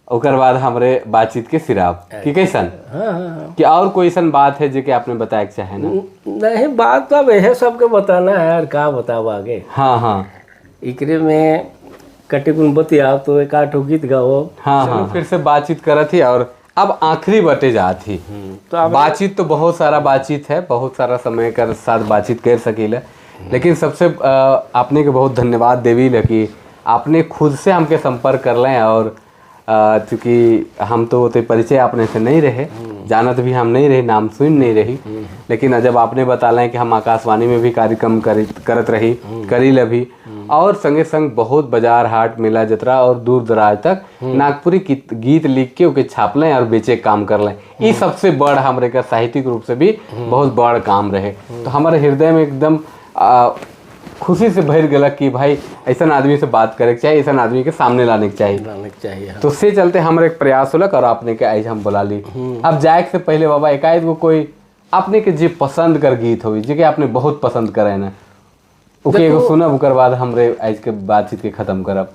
ओकर बाद हमरे बातचीत के सिराब कि कैसन कि और कोई ऐसा बात है जो कि आपने बताए के चाहे ना? नहीं, बात तो अब यह सबके बताना है यार, का बताओ आगे। हाँ हाँ, इकरे में कटिकुन बतियाओ तो एक आठ गीत गाओ। हाँ हाँ, फिर से बातचीत करत थी और अब आखिरी बटे जात ही। तो बातचीत तो बहुत सारा बातचीत है, बहुत सारा समय कर साथ बातचीत कर सकीला, लेकिन सबसे आपने के बहुत धन्यवाद देवी ल कि आपने खुद से हमके संपर्क कर लें। और चूँकि हम तो परिचय आपने से नहीं रहे, जानत भी हम नहीं रहे, नाम सुन नहीं रही, लेकिन जब आपने बता लें कि हम आकाशवाणी में भी कार्यक्रम करत रही करी भी और संगे संग बहुत बाजार हाट मेला जतरा और दूर दराज तक नागपुरी गीत लिख के ओके छाप लें और बेचे काम कर लें, ये सबसे बड़ हमारे का साहित्यिक रूप से भी बहुत बड़ काम रहे। तो हमारे हृदय में एकदम खुशी से भर गया कि भाई ऐसा आदमी से बात करे के चाहिए, ऐसा आदमी के सामने लाने के चाहिए, लाने के चाहिए। तो से चलते हमारे एक प्रयास होलक और आपने के आज हम बुला ली। अब जाए से पहले बाबा एकाएक को कोई आपने के जे पसंद कर गीत होई जे के आपने बहुत पसंद करे ना, ओके एगो सुनब, ओकर बाद हमरे आज के बातचीत के खत्म करब।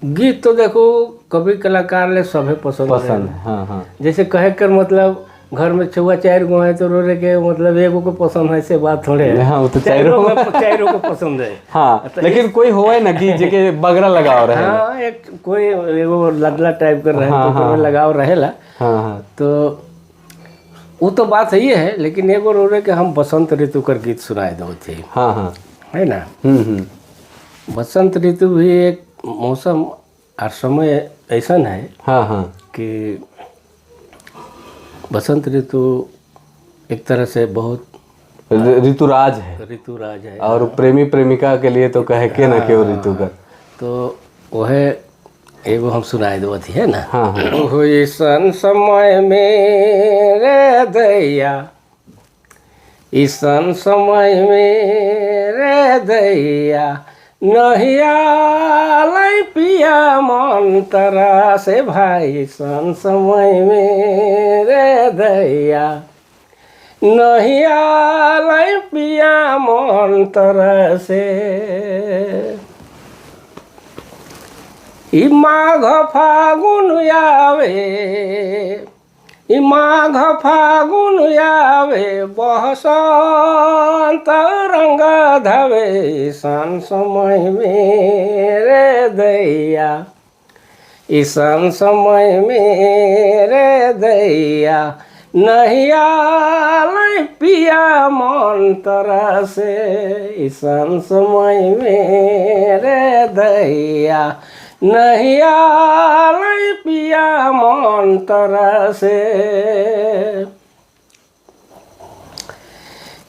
गीत तो देखो कभी कलाकार ले सभे पसंद पसंद। हाँ हाँ, जैसे कहे कर मतलब घर में छुआ चार गो है तो रो रे के मतलब एगो को पसंद है से बात थोड़े है। हाँ, वो तो चारों को पसंद है। हाँ, तो लेकिन कोई होए ना कि जेके बगरा लगाव रहे। हाँ, एक कोई एगो लदला टाइप कर रहे। हाँ, तो हाँ, लगाव रहेला। हाँ हाँ, तो वो तो बात सही है, लेकिन एगो रो रे के हम बसंत ऋतु कर गीत सुनाए दो थे। हाँ हाँ, है ना। बसंत ऋतु भी एक मौसम और समय ऐसा है। हाँ हाँ, कि बसंत ऋतु एक तरह से बहुत ऋतुराज है, ऋतुराज है और प्रेमी प्रेमिका के लिए तो कहे के ना क्यों ऋतु का। तो वह एगो हम सुनाए दो थी है ना। हाँ हाँ। ईसन समय में रे दैया, ईसन समय में रे दैया, नहिया लै पिया मन तरा से भाई, सन समय में रे दैया, नहिया लै पिया मन तरा से। ई माघ फागुन आवे, ई माघ फागुन आवे, बसंत रंग धावे, सन समय में रे दैया, ईसन समय में रे दैया, नहिया लै पिया मन तरा से, ईसन समय में रे दैया, नहिया लै पिया मन तरा से।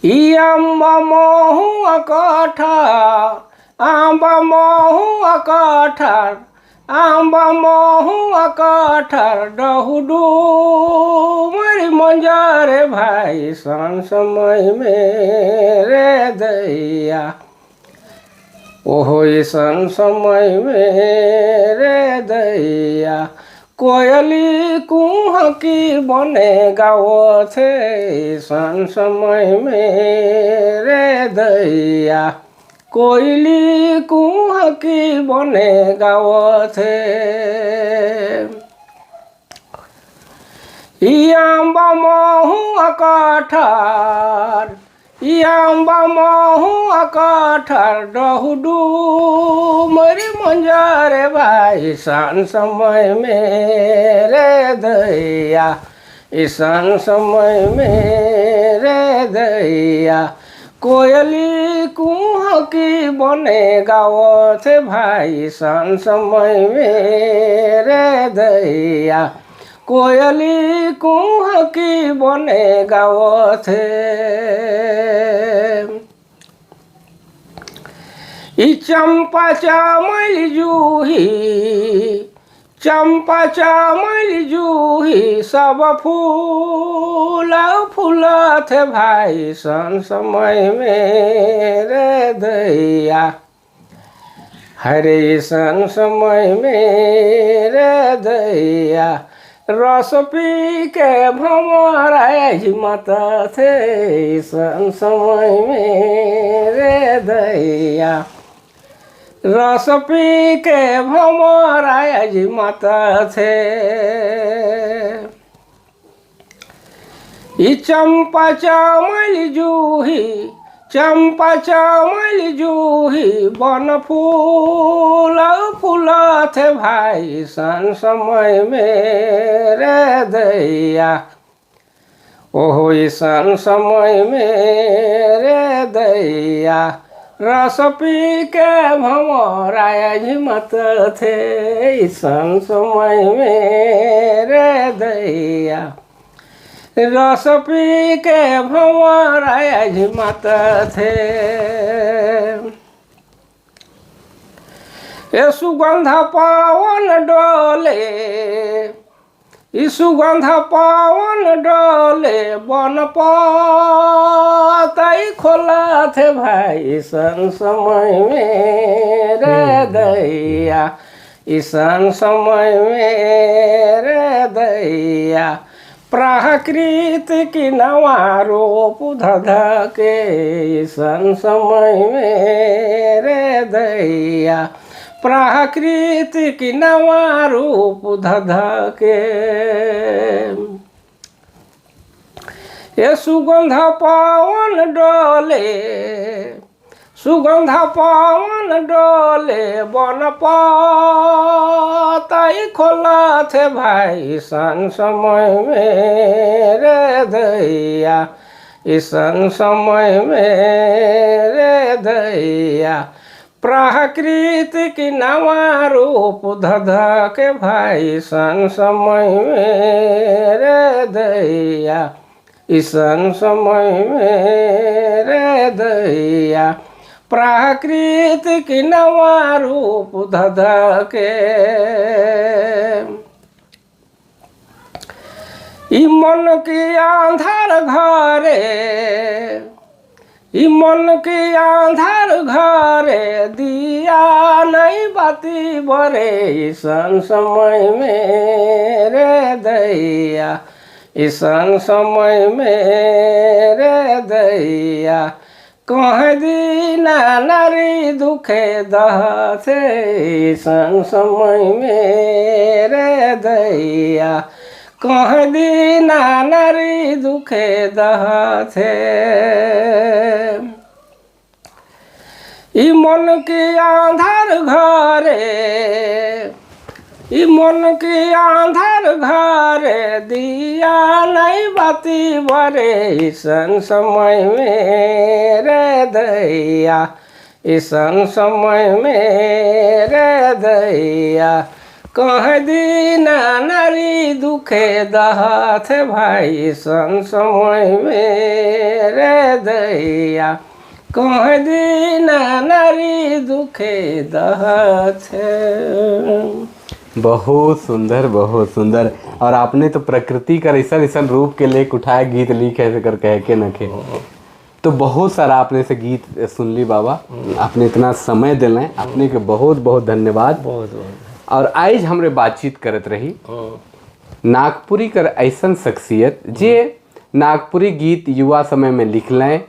ई आम्बा महुआ कठार, आम्बा महुआ कठार, आम्बा महुआ कठार, डहुडू मरी मंजरे भाई, सन समय में रे दैया, ओहो ईसन समय में रे दैया, कोयली कुहकी बने गावत हे सन समय में रे दैया। कोयली कुहकी बने गावत हे। ई आंबा महुआ कटहर, ई आंबा महुआ कटहर, डहुडू मरी मंजर भाई सन समय में रे दैया। ईसन समय में रे दैया। कोयली कुहकी बने गावत भाई सन समय में रे दैया। कोयली कुहकी बने गावत। ई चंपा चमेली जूही, चंपा चमेली जूही, सब फूल फूलत भाई सन समय में रे दैया। हरे सन समय में रे दैया। रस पी के भंवर मत थे सन समय में रे दैया। रस पी के भंवर मत थे। ई चंपा चमेली जूही, चंपा चमेली जूही, बन फूल फूलत भाई सन समय में रे दैया। ओहो सन समय में रे दैया। रस पी के भंवर मत थे सन समय में रे दैया। रस पी के भंवर मत थे। ए सुगंध पावन डोले, ई सुगंध पावन डोले, बन पतई खोला थे भाई सन समय में रे दैया। ईसन समय में रे दैया। प्राकृत की नवा रूप धध के ईसन समय में रे दैया। प्राकृत की नवा रूप धध के। ये सुगंध पावन डोले, सुगंध पावन डोले, बन पतई खोला थे भाई सन समय में रे दैया। ईसन समय में रे दैया। प्राकृत की नवा रूप धध के भाई सन समय में रे दैया। ईसन समय में रे दैया। प्राकृत की नवा रूप धध के। ई मन के आंधार घरे, ई मन के आंधार घरे, दिया नहीं बाती बरे ईसन समय में रे दैया। ईसन समय में रे दैया। कह दीना नारी दुखे दहथे ईसन समय में रे दैया। कह दीना नारी दुखे दहथे। ई मन के आंधार घरे, ई मन के आंधार घरे, दिया नहीं बाती बरे ईसन समय में रे दैया। ईसन समय में रे दैया। कह दीना नारी दुखे दहत भाई सन समय में रे दैया। कह दीना नारी दुखे दहत। बहुत सुंदर, बहुत सुंदर। और आपने तो प्रकृति का ऐसा ऐसा रूप के लेख उठाए गीत लिखे ऐसे कर कह के नखे। तो बहुत सारा आपने से गीत सुन ली बाबा, आपने इतना समय दिलें, आपने के बहुत बहुत धन्यवाद। बहुत बहुत। और आज हमरे बातचीत करत रही नागपुरी कर ऐसन शख्सियत जे नागपुरी गीत युवा समय में लिख लें,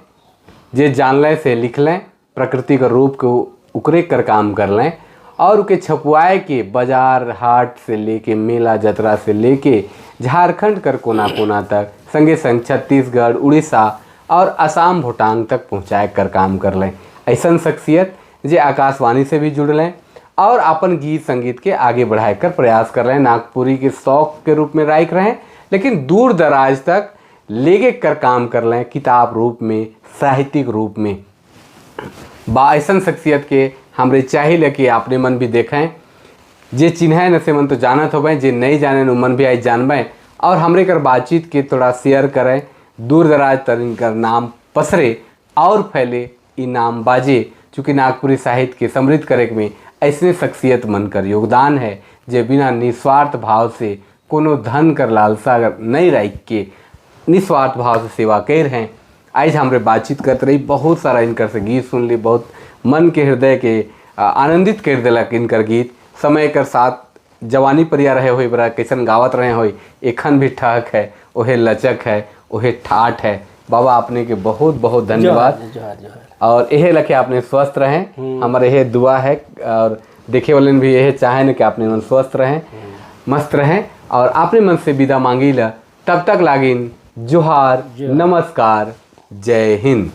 जे जानलें से लिख लें, प्रकृति का रूप को उकरे कर काम कर लें और उके छपवाए के बाजार हाट से लेके मेला जतरा से लेके झारखंड कर कोना कोना तक, संगे संग छत्तीसगढ़, उड़ीसा और असम, भूटान तक पहुँचाए कर काम कर लें। ऐसन शख्सियत जे आकाशवाणी से भी जुड़ लें और अपन गीत संगीत के आगे बढ़ाए कर प्रयास कर रहे हैं। नागपुरी के शौक के रूप में राख रहे हैं, लेकिन दूर दराज तक लेके कर काम कर लें, किताब रूप में, साहित्यिक रूप में। बा ऐसन शख्सियत के हमरे चाहिए कि आपने मन भी देखें। जे चिन्ह न से मन तो जानत होबे, जे नहीं जाने न मन भी आज जानबे और हमरे कर बातचीत के थोड़ा शेयर करें, दूर दराज तक इनकर नाम पसरे और फैले, ई नाम बाजे। चूँकि नागपुरी साहित्य के समृद्ध करे में ऐसने शख्सियत मन कर योगदान है जे बिना निस्वार्थ भाव से, कोनो धन कर लालसा अगर नहीं रख के निस्वार्थ भाव से सेवा कर रहे हैं। आज हमरे बातचीत करते रही, बहुत सारा इनकर से गीत सुन ली, बहुत मन के हृदय के आनंदित कर दिलक इनकर गीत। समय कर साथ जवानी परिया रहे होई बरा कैसन गावत रहे होई, एखन भी ठहक है, ओहे लचक है, ओहे ठाठ है। बाबा, आपने के बहुत बहुत धन्यवाद। जोहार, जोहार। और यहे लखे आपने स्वस्थ रहें, हमारे यह दुआ है और देखे वाले भी यह चाहें कि आपने मन स्वस्थ रहें, मस्त रहें। और आपने मन से विदा मांगी ला, तब तक लागिन जोहार, नमस्कार, जय हिंद।